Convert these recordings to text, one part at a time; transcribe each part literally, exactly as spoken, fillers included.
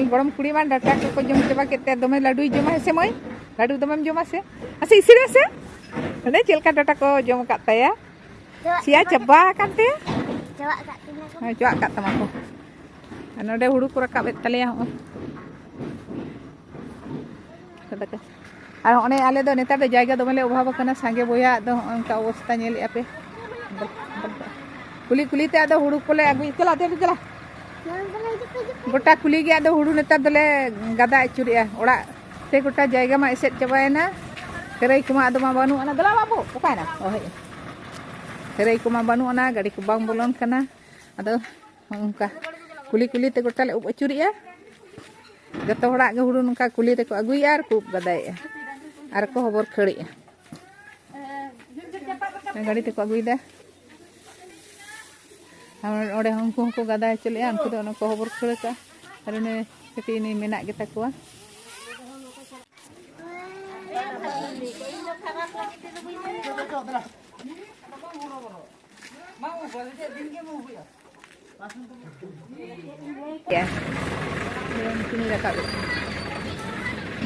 ᱜᱚᱲᱚᱢ ᱠᱩᱲᱤ ᱢᱟ ᱰᱟᱴᱟ ᱠᱚᱠᱚ ᱡᱚᱢ ᱪᱟᱵᱟ ᱠᱮᱫ ᱛᱟᱭᱟ, ᱫᱚᱢᱮ ᱞᱟᱹᱰᱩᱭ ᱡᱚᱢᱟ᱾ ᱦᱮᱸ ᱥᱮ ᱢᱟᱹᱭ? ᱞᱟᱹᱰᱩ ᱫᱚᱢᱮᱢ ᱡᱚᱢᱟ ᱥᱮ? ᱟᱪᱪᱷᱟ, ᱤᱥᱤᱱ ᱢᱮᱥᱮ᱾ ᱚᱱᱮ ᱪᱮᱫ ᱞᱮᱠᱟ ᱰᱟᱴᱟ ᱠᱚ ᱡᱚᱢ ᱟᱠᱟᱫ ᱛᱟᱭᱟ᱾ ᱥᱮᱭᱟ ᱪᱟᱵᱟ ᱟᱠᱟᱱ ᱛᱟᱭᱟ᱾ ᱪᱟᱵᱟ ᱟᱠᱟᱫ ᱛᱤᱧᱟ ᱠᱚ᱾ ᱦᱮᱸ, ᱪᱚᱣᱟᱜ ᱠᱟᱜ ᱛᱟᱢᱟ ᱠᱚ᱾ ᱟᱨ ᱱᱚᱰᱮ ᱦᱩᱲᱩ ᱠᱚ ᱨᱟᱠᱟᱵ ᱮᱫ ᱛᱟᱞᱮᱭᱟ ᱦᱚᱸᱜᱼᱚᱭ᱾ ᱟᱨ ᱚᱱᱮ ᱟᱞᱮ ᱫᱚ ᱱᱮᱛᱟᱨ ᱫᱚ ᱡᱟᱭᱜᱟ ᱫᱚᱢᱮ ᱞᱮ ᱚᱵᱷᱟᱵ ᱟᱠᱟᱱᱟ, ᱥᱟᱸᱜᱮ ᱵᱚᱭᱦᱟ, ᱟᱫᱚ ᱦᱚᱸᱜᱼᱚᱭ ᱚᱱᱠᱟ ᱚᱵᱚᱥᱛᱟ ᱧᱮᱞᱮᱫᱼᱟ ᱯᱮ᱾ ᱠᱩᱞᱤ ᱠᱩᱞᱤ ᱛᱮ ᱟᱫᱚ ᱦᱩᱲᱩ ᱠᱚᱞᱮ ᱟᱹᱜᱩᱭ, ᱪᱟᱞᱟᱜ ᱛᱮ, ᱪᱟᱞᱟᱜ᱾ ᱜᱚᱴᱟ ᱠᱩᱞᱤ ᱜᱮ ᱟᱫᱚ ᱦᱩᱲᱩ ᱱᱮᱛᱟᱨ ᱫᱚᱞᱮ ᱜᱟᱫᱟ ᱟᱹᱪᱩᱨᱮᱜᱼᱟ᱾ ᱚᱲᱟᱜ ᱛᱮ ᱜᱚᱴᱟ ᱡᱟᱭᱜᱟ ᱢᱟ ᱮᱥᱮᱫ ᱪᱟᱵᱟᱭᱮᱱᱟ᱾ ᱠᱷᱟᱹᱨᱟᱹᱭ ᱠᱚᱢᱟ ᱟᱫᱚ ᱢᱟ ᱵᱟᱹᱱᱩᱜ ᱟᱱᱟ᱾ ᱫᱮᱞᱟ ᱵᱟᱹᱵᱩ, ᱚᱠᱟᱭᱮᱱᱟ? ᱚ, ᱦᱮᱡ ᱮᱱᱟ᱾ ᱠᱷᱟᱹᱨᱟᱹᱭ ᱠᱚᱢᱟ ᱵᱟᱹᱱᱩᱜ ᱟᱱᱟ, ᱜᱟᱹᱰᱤ ᱠᱚ ᱵᱟᱝ ᱵᱚᱞᱚᱱ ᱠᱟᱱᱟ᱾ ᱟᱫᱚ ᱚᱱᱠᱟ ᱠᱩᱞᱤ ᱠᱩᱞᱤ ᱛᱮ ᱜᱚᱴᱟ ᱞᱮ ᱩᱵ ᱟᱹᱪᱩᱨᱮᱜᱼᱟ᱾ ᱡᱚᱛᱚ ᱦᱚᱲᱟᱜ ᱜᱮ ᱦᱩᱲᱩ ᱱᱚᱝᱠᱟ ᱠᱩᱞᱤ ᱛᱮᱠᱚ ᱟᱹᱜᱩᱭᱮᱜᱼᱟ ᱟᱨ ᱠᱚ ᱩᱵ ᱜᱟᱫᱟᱭᱮᱜᱼᱟ ᱟᱨ ᱠᱚ ᱦᱚᱵᱚᱨ ᱠᱷᱟᱹᱲᱮᱜᱼᱟ᱾ ᱜᱟᱹᱰᱤ ᱛᱮᱠᱚ ᱟᱹᱜᱩᱭᱮᱫᱟ᱾ ᱟᱨ ᱚᱸᱰᱮ ᱦᱚᱸ ᱩᱱᱠᱩ ᱦᱚᱸᱠᱚ ᱜᱟᱫᱟ ᱦᱚᱪᱚ ᱞᱮᱜᱼᱟ, ᱩᱱᱠᱩ ᱫᱚ ᱚᱱᱟ ᱠᱚ ᱦᱚᱵᱚᱨ ᱠᱷᱟᱹᱲ ᱠᱟᱜᱼᱟ᱾ ᱟᱨ ᱚᱱᱮ ᱠᱟᱹᱴᱤᱡ ᱩᱱᱤ ᱢᱮᱱᱟᱜ ᱜᱮᱛᱟ ᱠᱚᱣᱟ᱾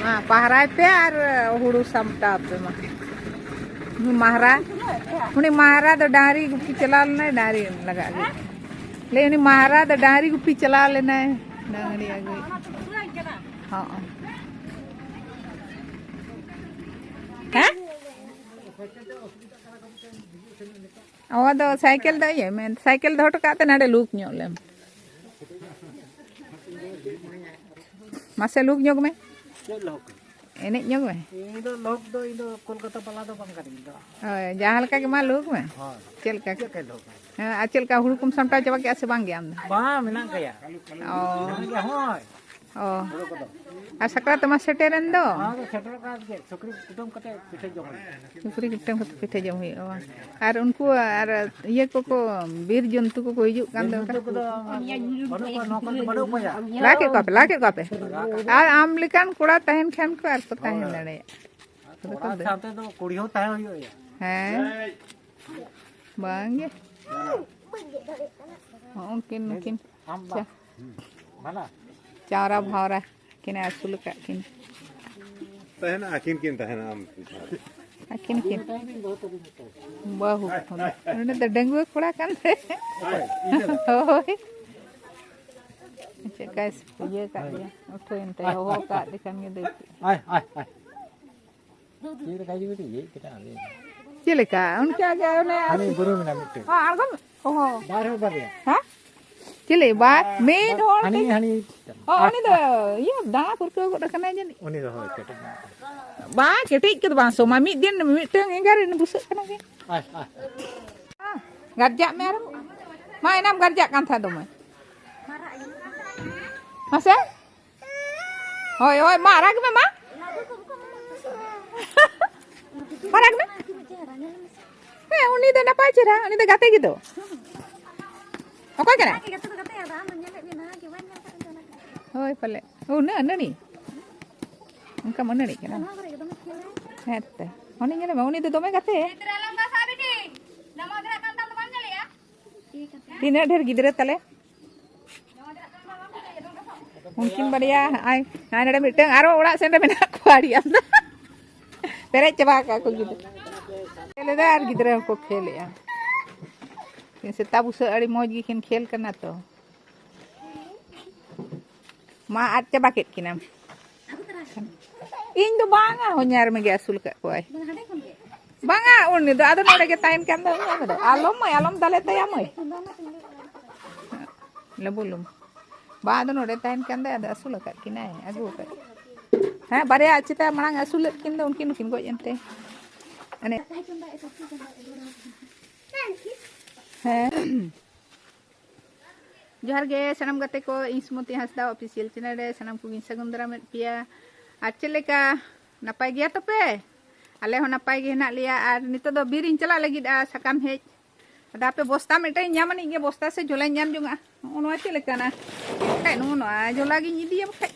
ᱢᱟ, ᱯᱟᱦᱨᱟᱭ ᱯᱮ ᱟᱨ ᱦᱩᱲᱩ ᱥᱟᱢᱴᱟᱣ ᱯᱮ ᱢᱟ᱾ ᱩᱱᱤ ᱢᱟᱦᱨᱟ, ᱩᱱᱤ ᱢᱟᱦᱨᱟ ᱫᱚ ᱰᱟᱝᱨᱤ ᱜᱩᱯᱤ ᱪᱟᱞᱟᱣ ᱞᱮᱱᱟᱭ, ᱰᱟᱝᱨᱤ ᱞᱟᱜᱟ ᱟᱹᱜᱩ᱾ ᱞᱟᱹᱭ, ᱩᱱᱤ ᱢᱟᱦᱨᱟ ᱫᱚ ᱰᱟᱝᱨᱤ ᱜᱩᱯᱤ ᱪᱟᱞᱟᱣ ᱞᱮᱱᱟᱭ, ᱰᱟᱝᱨᱤ ᱟᱹᱜᱩ᱾ ᱦᱚᱸ᱾ ᱦᱮᱸ? ᱚ, ᱟᱫᱚ ᱥᱟᱭᱠᱮᱞ ᱫᱚ ᱤᱭᱟᱹ ᱢᱮ, ᱥᱟᱭᱠᱮᱞ ᱫᱚᱦᱚ ᱦᱚᱴᱚ ᱠᱟᱜ ᱛᱮ ᱱᱟᱰᱮ ᱞᱩᱠ ᱧᱚᱜ ᱞᱮᱢ᱾ ᱢᱟᱥᱮ ᱞᱩᱠ ᱧᱚᱜ ᱢᱮ᱾ ᱪᱮᱫ ᱞᱩᱠ? ᱮᱱᱮᱡ ᱧᱚᱜ ᱢᱮ᱾ ᱤᱧ ᱫᱚ ᱞᱩᱠ ᱫᱚ ᱤᱧ ᱫᱚ ᱠᱳᱞᱠᱟᱛᱟ ᱵᱟᱞᱟ ᱫᱚ ᱵᱟᱝ ᱠᱟᱹᱱᱟᱹᱧ ᱤᱧ ᱫᱚ᱾ ᱦᱳᱭ, ᱡᱟᱦᱟᱸ ᱞᱮᱠᱟ ᱜᱮ ᱢᱟ ᱞᱩᱠ ᱢᱮ᱾ ᱦᱳᱭ᱾ ᱪᱮᱫ ᱞᱮᱠᱟ? ᱪᱮᱫ ᱞᱮᱠᱟᱭ ᱞᱩᱠ? ᱦᱮᱸ, ᱟᱨ ᱪᱮᱫ ᱞᱮᱠᱟ ᱦᱩᱲᱩ ᱠᱚᱢ ᱥᱟᱢᱴᱟᱣ ᱪᱟᱵᱟ ᱠᱮᱜᱼᱟ ᱥᱮ ᱵᱟᱝ ᱜᱮ ᱟᱢ ᱫᱚ? ᱵᱟᱝ, ᱢᱮᱱᱟᱜ ᱜᱮᱭᱟ᱾ ᱚ᱾ ᱢᱮᱱᱟᱜ ᱜᱮᱭᱟ, ᱦᱳᱭ᱾ ᱚ᱾ ᱦᱩᱲᱩ ᱠᱚᱫᱚ᱾ ᱟᱨ ᱥᱟᱠᱨᱟᱛ ᱢᱟ ᱥᱮᱴᱮᱨᱮᱱ ᱫᱚ᱾ ᱚᱱᱟ ᱫᱚ ᱥᱮᱴᱮᱨᱚᱜ ᱠᱟᱱ ᱜᱮ, ᱥᱩᱠᱨᱤ ᱠᱩᱴᱟᱹᱢ ᱠᱟᱛᱮ ᱯᱤᱴᱷᱟᱹ ᱡᱚᱢ ᱦᱩᱭᱩᱜᱼᱟ᱾ ᱥᱩᱠᱨᱤ ᱠᱩᱴᱟᱹᱢ ᱠᱟᱛᱮ ᱯᱤᱴᱷᱟᱹ ᱡᱚᱢ ᱦᱩᱭᱩᱜᱼᱟ, ᱵᱟᱝ? ᱟᱨ ᱩᱱᱠᱩ, ᱟᱨ ᱤᱭᱟᱹ ᱠᱚᱠᱚ, ᱵᱤᱨ ᱡᱚᱱᱛᱩ ᱠᱚᱠᱚ ᱦᱤᱡᱩᱜ ᱠᱟᱱ ᱫᱚ᱾ ᱵᱤᱨ ᱡᱚᱱᱛᱩ ᱠᱚᱫᱚ ᱵᱟᱹᱱᱩᱜ ᱠᱚᱣᱟ, ᱱᱚᱣᱟ ᱠᱚᱨᱮ ᱫᱚ ᱵᱟᱹᱱᱩᱜ ᱠᱚᱣᱟ ᱭᱟ᱾ ᱞᱟ ᱠᱮᱫ ᱠᱚᱣᱟ ᱯᱮ, ᱞᱟ ᱠᱮᱫ ᱠᱚᱣᱟ ᱯᱮ᱾ ᱟᱨ ᱟᱢ ᱞᱮᱠᱟᱱ ᱠᱚᱲᱟ ᱛᱟᱦᱮᱱ ᱠᱷᱟᱱ ᱠᱚ ᱟᱨ ᱠᱚ ᱛᱟᱦᱮᱸ ᱦᱳᱭ᱾ ᱫᱟᱲᱮᱭᱟᱜᱼᱟ᱾ ᱠᱚᱲᱟ ᱥᱟᱶᱛᱮ ᱫᱚ ᱠᱩᱲᱤ ᱦᱚᱸ ᱛᱟᱦᱮᱸ ᱦᱩᱭᱩᱜᱼᱟ ᱭᱟ᱾ ᱦᱮᱸ᱾ ᱵᱟᱝ ᱜᱮ᱾ ᱦᱚᱸ, ᱩᱱᱠᱤᱱ, ᱱᱩᱠᱤᱱ᱾ ᱟᱢ ᱵᱟ᱾ ᱟᱪᱪᱷᱟ᱾ ᱦᱩᱸ᱾ ᱢᱟᱱᱟ᱾ ᱪᱟᱣᱨᱟ ᱵᱷᱟᱣᱨᱟ ᱠᱤᱱ ᱟᱹᱥᱩᱞ ᱟᱠᱟᱫ ᱠᱤᱱ᱾ ᱛᱟᱦᱮᱱᱟ, ᱟᱹᱠᱤᱱ ᱠᱤᱱ ᱛᱟᱦᱮᱱᱟ ᱟᱢ᱾ ᱟᱹᱠᱤᱱ ᱠᱤᱱ᱾ ᱵᱟᱹᱦᱩ᱾ ᱩᱱᱤ ᱫᱚ ᱰᱟᱺᱜᱩᱣᱟᱹ ᱠᱚᱲᱟ ᱠᱟᱱ ᱛᱮ᱾ ᱦᱳᱭ᱾ ᱪᱮᱫ ᱠᱟᱭ ᱤᱭᱟᱹ ᱠᱟᱜ ᱜᱮᱭᱟ, ᱩᱴᱷᱟᱹᱣᱮᱱ ᱛᱟᱭᱟ, ᱦᱚᱦᱚ ᱠᱟᱜ ᱞᱮᱠᱷᱟᱱ ᱜᱮ ᱫᱟᱹᱲ ᱠᱮᱫ᱾ ᱟᱭ, ᱟᱭ, ᱟᱭ᱾ ᱪᱮᱫ ᱞᱮᱠᱟ ᱤᱭᱟᱹ ᱠᱮᱫᱟ ᱟᱞᱮ? ᱪᱮᱫ ᱞᱮᱠᱟ? ᱚᱱᱠᱟ ᱜᱮ ᱚᱱᱮ ᱦᱟᱱᱮ ᱵᱩᱨᱩ ᱢᱮᱱᱟᱜ ᱢᱤᱫᱴᱮᱱ᱾ ᱚ, ᱟᱬᱜᱚᱢ? ᱚ᱾ ᱵᱟᱨ ᱦᱚᱲ ᱵᱟᱨᱭᱟ᱾ ᱦᱮᱸ? ᱪᱤᱞᱤ? ᱵᱟᱨ? ᱢᱤᱫ ᱦᱚᱲ ᱦᱟᱹᱱᱤ, ᱜᱮ? ᱦᱟᱹᱱᱤ᱾ ᱚ, ᱩᱱᱤ ᱫᱚ ᱤᱭᱟᱹ ᱫᱟᱬᱟ ᱯᱟᱹᱨᱠᱟᱹᱣ ᱜᱚᱫ ᱟᱠᱟᱱᱟᱭ ᱡᱟᱹᱱᱤᱡ᱾ ᱩᱱᱤ ᱫᱚ ᱦᱳᱭ, ᱠᱮᱴᱮᱡ ᱧᱚᱜ ᱜᱮᱭᱟ᱾ ᱵᱟᱝ, ᱠᱮᱴᱮᱡ ᱠᱚᱫᱚ ᱵᱟᱝ ᱥᱚᱢᱟ᱾ ᱢᱤᱫ ᱫᱤᱱ ᱢᱤᱫᱴᱟᱝ ᱮᱸᱜᱟ ᱨᱮ ᱵᱩᱥᱟᱹᱜ ᱠᱟᱱᱟ ᱜᱮ᱾ ᱟᱭ, ᱟᱭ᱾ ᱜᱟᱨᱡᱟᱜ ᱢᱮ ᱟᱨᱦᱚᱸ᱾ ᱢᱟ, ᱮᱱᱟᱢ ᱜᱟᱨᱡᱟᱜ ᱠᱟᱱ ᱛᱟᱦᱮᱸ ᱫᱚᱢᱮ᱾ ᱢᱟᱥᱮ? ᱦᱳᱭ, ᱦᱳᱭ, ᱢᱟ, ᱨᱟᱜᱽ ᱢᱮ, ᱢᱟ᱾ ᱢᱟ, ᱨᱟᱜᱽ ᱢᱮ᱾ ᱦᱮᱸ, ᱩᱱᱤ ᱫᱚ ᱱᱟᱯᱟᱭ ᱪᱮᱦᱨᱟ, ᱩᱱᱤ ᱫᱚ ᱜᱟᱛᱮ ᱜᱮᱫᱚ᱾ ᱚᱠᱚᱭ ᱠᱟᱱᱟᱭ? ᱦᱳᱭ, ᱯᱟᱞᱮ᱾ ᱩᱱᱟᱹᱜ ᱟᱹᱱᱟᱹᱲᱤ? ᱚᱱᱠᱟᱢ ᱟᱹᱱᱟᱹᱲᱤᱜ ᱠᱟᱱᱟ? ᱦᱮᱸ ᱛᱚ᱾ ᱩᱱᱤ ᱧᱮᱞᱮ ᱢᱮ, ᱩᱱᱤ ᱫᱚ ᱫᱚᱢᱮ ᱜᱟᱛᱮ᱾ ᱛᱤᱱᱟᱹᱜ ᱰᱷᱮᱨ ᱜᱤᱫᱽᱨᱟᱹ ᱛᱟᱞᱮ᱾ ᱩᱱᱠᱤᱱ ᱵᱟᱨᱭᱟ, ᱦᱟᱸᱜᱼᱟᱭ, ᱦᱟᱸᱜᱼᱟᱭ ᱱᱚᱰᱮ ᱢᱤᱫᱴᱟᱝ ᱟᱨᱚ ᱚᱲᱟᱜ ᱥᱮᱱ ᱨᱮ ᱢᱮᱱᱟᱜ ᱠᱚᱣᱟ, ᱟᱹᱰᱤ ᱟᱢᱫᱟ᱾ ᱯᱮᱨᱮᱡ ᱪᱟᱵᱟ ᱟᱠᱟᱫ ᱠᱚ ᱜᱤᱫᱽᱨᱟᱹ᱾ ᱠᱷᱮᱞ ᱮᱫᱟ ᱟᱨ ᱜᱤᱫᱽᱨᱟᱹ ᱦᱚᱸᱠᱚ ᱠᱷᱮᱞ ᱮᱫᱟ᱾ ᱥᱮᱛᱟ ᱵᱩᱥᱟᱹᱜ ᱟᱹᱰᱤ ᱢᱚᱡᱽ ᱜᱮᱠᱤᱱ ᱠᱷᱮᱞ ᱠᱟᱱᱟ ᱛᱚ᱾ ᱢᱟ, ᱟᱫ ᱪᱟᱵᱟ ᱠᱮᱫ ᱠᱤᱱᱟᱢ᱾ ᱤᱧ ᱫᱚ ᱵᱟᱝᱟ, ᱦᱚᱧᱦᱟᱨ ᱢᱮᱜᱮ ᱟᱹᱥᱩᱞ ᱟᱠᱟᱫ ᱠᱚᱣᱟᱭ᱾ ᱵᱟᱝᱟ, ᱩᱱᱤ ᱫᱚ ᱟᱫᱚ ᱱᱚᱰᱮ ᱜᱮ ᱛᱟᱦᱮᱱ ᱠᱟᱱ ᱫᱚ, ᱩᱱᱤ ᱫᱚ ᱟᱞᱚᱢ ᱢᱟᱹᱭ, ᱟᱞᱚᱢ ᱫᱟᱞᱮ ᱛᱟᱭᱟ ᱢᱟᱹᱭ᱾ ᱞᱮᱵᱩᱞᱩᱢ᱾ ᱵᱟ, ᱟᱫᱚ ᱱᱚᱰᱮ ᱛᱟᱦᱮᱱ ᱠᱟᱱ ᱫᱚ, ᱟᱫᱚ ᱟᱹᱥᱩᱞ ᱟᱠᱟᱫ ᱠᱤᱱᱟᱭ, ᱟᱹᱜᱩ ᱟᱠᱟᱫ ᱠᱤᱱᱟᱭ᱾ ᱦᱮᱸ, ᱵᱟᱨᱭᱟ ᱪᱮᱛᱟ ᱢᱟᱲᱟᱝ ᱟᱹᱥᱩᱞ ᱞᱮᱫ ᱠᱤᱱ ᱫᱚ, ᱩᱱᱠᱤᱱ ᱦᱚᱸᱠᱤᱱ ᱜᱚᱡ ᱮᱱᱛᱮ᱾ ᱮᱱᱮ-, ᱦᱮᱸ᱾ ᱡᱚᱦᱟᱨ ᱜᱮ ᱥᱟᱱᱟᱢ ᱜᱟᱛᱮ ᱠᱚ, ᱤᱧ ᱥᱩᱢᱚᱛᱤ ᱦᱟᱸᱥᱫᱟ official channel ᱨᱮ ᱥᱟᱱᱟᱢ ᱠᱚᱜᱮᱧ ᱥᱟᱹᱜᱩᱱ ᱫᱟᱨᱟᱢᱮᱫ ᱯᱮᱭᱟ᱾ ᱟᱨ ᱪᱮᱫ ᱞᱮᱠᱟ, ᱱᱟᱯᱟᱭ ᱜᱮᱭᱟ ᱛᱚᱯᱮ? ᱟᱞᱮ ᱦᱚᱸ ᱱᱟᱯᱟᱭ ᱜᱮ ᱦᱮᱱᱟᱜ ᱞᱮᱭᱟ᱾ ᱟᱨ ᱱᱤᱛᱚᱜ ᱫᱚ ᱵᱤᱨ ᱤᱧ ᱪᱟᱞᱟᱜ ᱞᱟᱹᱜᱤᱫᱼᱟ ᱥᱟᱠᱟᱢ ᱦᱮᱡ᱾ ᱟᱫᱚ ᱦᱟᱯᱮ ᱵᱚᱥᱛᱟ ᱢᱤᱫᱴᱟᱝ ᱤᱧ ᱧᱟᱢ ᱟᱹᱱᱤᱡ ᱜᱮ, ᱵᱚᱥᱛᱟ ᱥᱮ ᱡᱷᱚᱞᱟᱧ ᱧᱟᱢ ᱡᱚᱝᱟ᱾ ᱱᱚᱜᱼᱚ ᱱᱚᱣᱟ ᱪᱮᱫ ᱞᱮᱠᱟᱱᱟ? ᱵᱟᱠᱷᱟᱡ ᱱᱚᱜᱼᱚ ᱱᱚᱣᱟ ᱡᱷᱚᱞᱟ ᱜᱤᱧ ᱤᱫᱤᱭᱟ ᱵᱟᱠᱷᱟᱡ᱾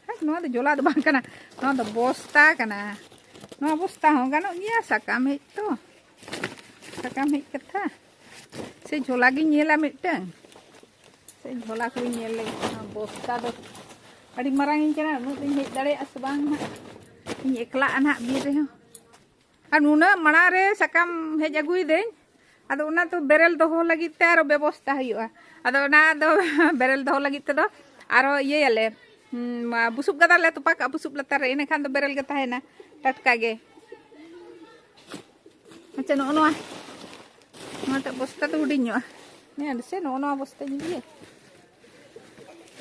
ᱦᱮᱸ, ᱱᱚᱣᱟ ᱫᱚ ᱡᱷᱚᱞᱟ ᱫᱚ ᱵᱟᱝ ᱠᱟᱱᱟ, ᱱᱚᱣᱟ ᱫᱚ ᱵᱚᱥᱛᱟ ᱠᱟᱱᱟ᱾ ᱱᱚᱣᱟ ᱵᱚᱥᱛᱟ ᱦᱚᱸ ᱜᱟᱱᱚᱜ ᱜᱮᱭᱟ, ᱥᱟᱠᱟᱢ ᱦᱮᱡ ᱛᱚ᱾ ᱥᱟᱠᱟᱢ ᱦᱮᱡ ᱠᱟᱛᱷᱟ᱾ ᱥᱮ ᱡᱷᱚᱞᱟ ᱜᱤᱧ ᱧᱮᱞᱟ ᱢᱤᱫᱴᱟᱝ᱾ ᱥᱮ ᱡᱷᱚᱞᱟ ᱠᱚᱧ ᱧᱮᱞ ᱞᱮᱜᱮ᱾ ᱱᱚᱣᱟ ᱵᱚᱥᱛᱟ ᱫᱚ ᱟᱹᱰᱤ ᱢᱟᱨᱟᱝ ᱤᱧ ᱠᱟᱱᱟ, ᱩᱱᱟᱹᱜ ᱫᱚᱧ ᱦᱮᱡ ᱫᱟᱲᱮᱭᱟᱜᱼᱟ ᱥᱮ ᱵᱟᱝ ᱦᱟᱸᱜ᱾ ᱤᱧ ᱮᱠᱞᱟᱜᱼᱟ ᱱᱟᱦᱟᱜ ᱵᱤᱨ ᱨᱮᱦᱚᱸ᱾ ᱟᱨ ᱱᱩᱱᱟᱹᱜ ᱢᱟᱲᱟᱝ ᱨᱮ ᱥᱟᱠᱟᱢ ᱦᱮᱡ ᱟᱹᱜᱩᱭᱮᱫᱟᱹᱧ, ᱟᱫᱚ ᱚᱱᱟ ᱫᱚ ᱵᱮᱨᱮᱞ ᱫᱚᱦᱚ ᱞᱟᱹᱜᱤᱫ ᱛᱮ ᱟᱨᱚ ᱵᱮᱵᱚᱥᱛᱟ ᱦᱩᱭᱩᱜᱼᱟ᱾ ᱟᱫᱚ ᱚᱱᱟ ᱫᱚ ᱵᱮᱨᱮᱞ ᱫᱚᱦᱚ ᱞᱟᱹᱜᱤᱫ ᱛᱮᱫᱚ ᱟᱨᱚ ᱤᱭᱟᱹᱭᱟᱞᱮ, ᱦᱩᱸ, ᱵᱩᱥᱩᱵ ᱜᱟᱫᱟᱞᱮ ᱛᱚᱯᱟ ᱠᱟᱜᱼᱟ ᱵᱩᱥᱩᱵ ᱞᱟᱛᱟᱨ ᱨᱮ, ᱤᱱᱟᱹᱠᱷᱟᱱ ᱫᱚ ᱵᱮᱨᱮᱞ ᱜᱮ ᱛᱟᱦᱮᱱᱟ ᱴᱟᱴᱠᱟ ᱜᱮ᱾ ᱟᱪᱪᱷᱟ, ᱱᱚᱜᱼᱚ ᱱᱚᱣᱟ, ᱱᱚᱣᱟᱴᱟᱜ ᱵᱚᱥᱛᱟ ᱫᱚ ᱦᱩᱰᱤᱧ ᱧᱚᱜᱼᱟ᱾ ᱦᱮᱸ, ᱥᱮ ᱱᱚᱜᱼᱚ ᱱᱚᱣᱟ ᱵᱚᱥᱛᱟᱧ ᱤᱫᱤᱭᱟ᱾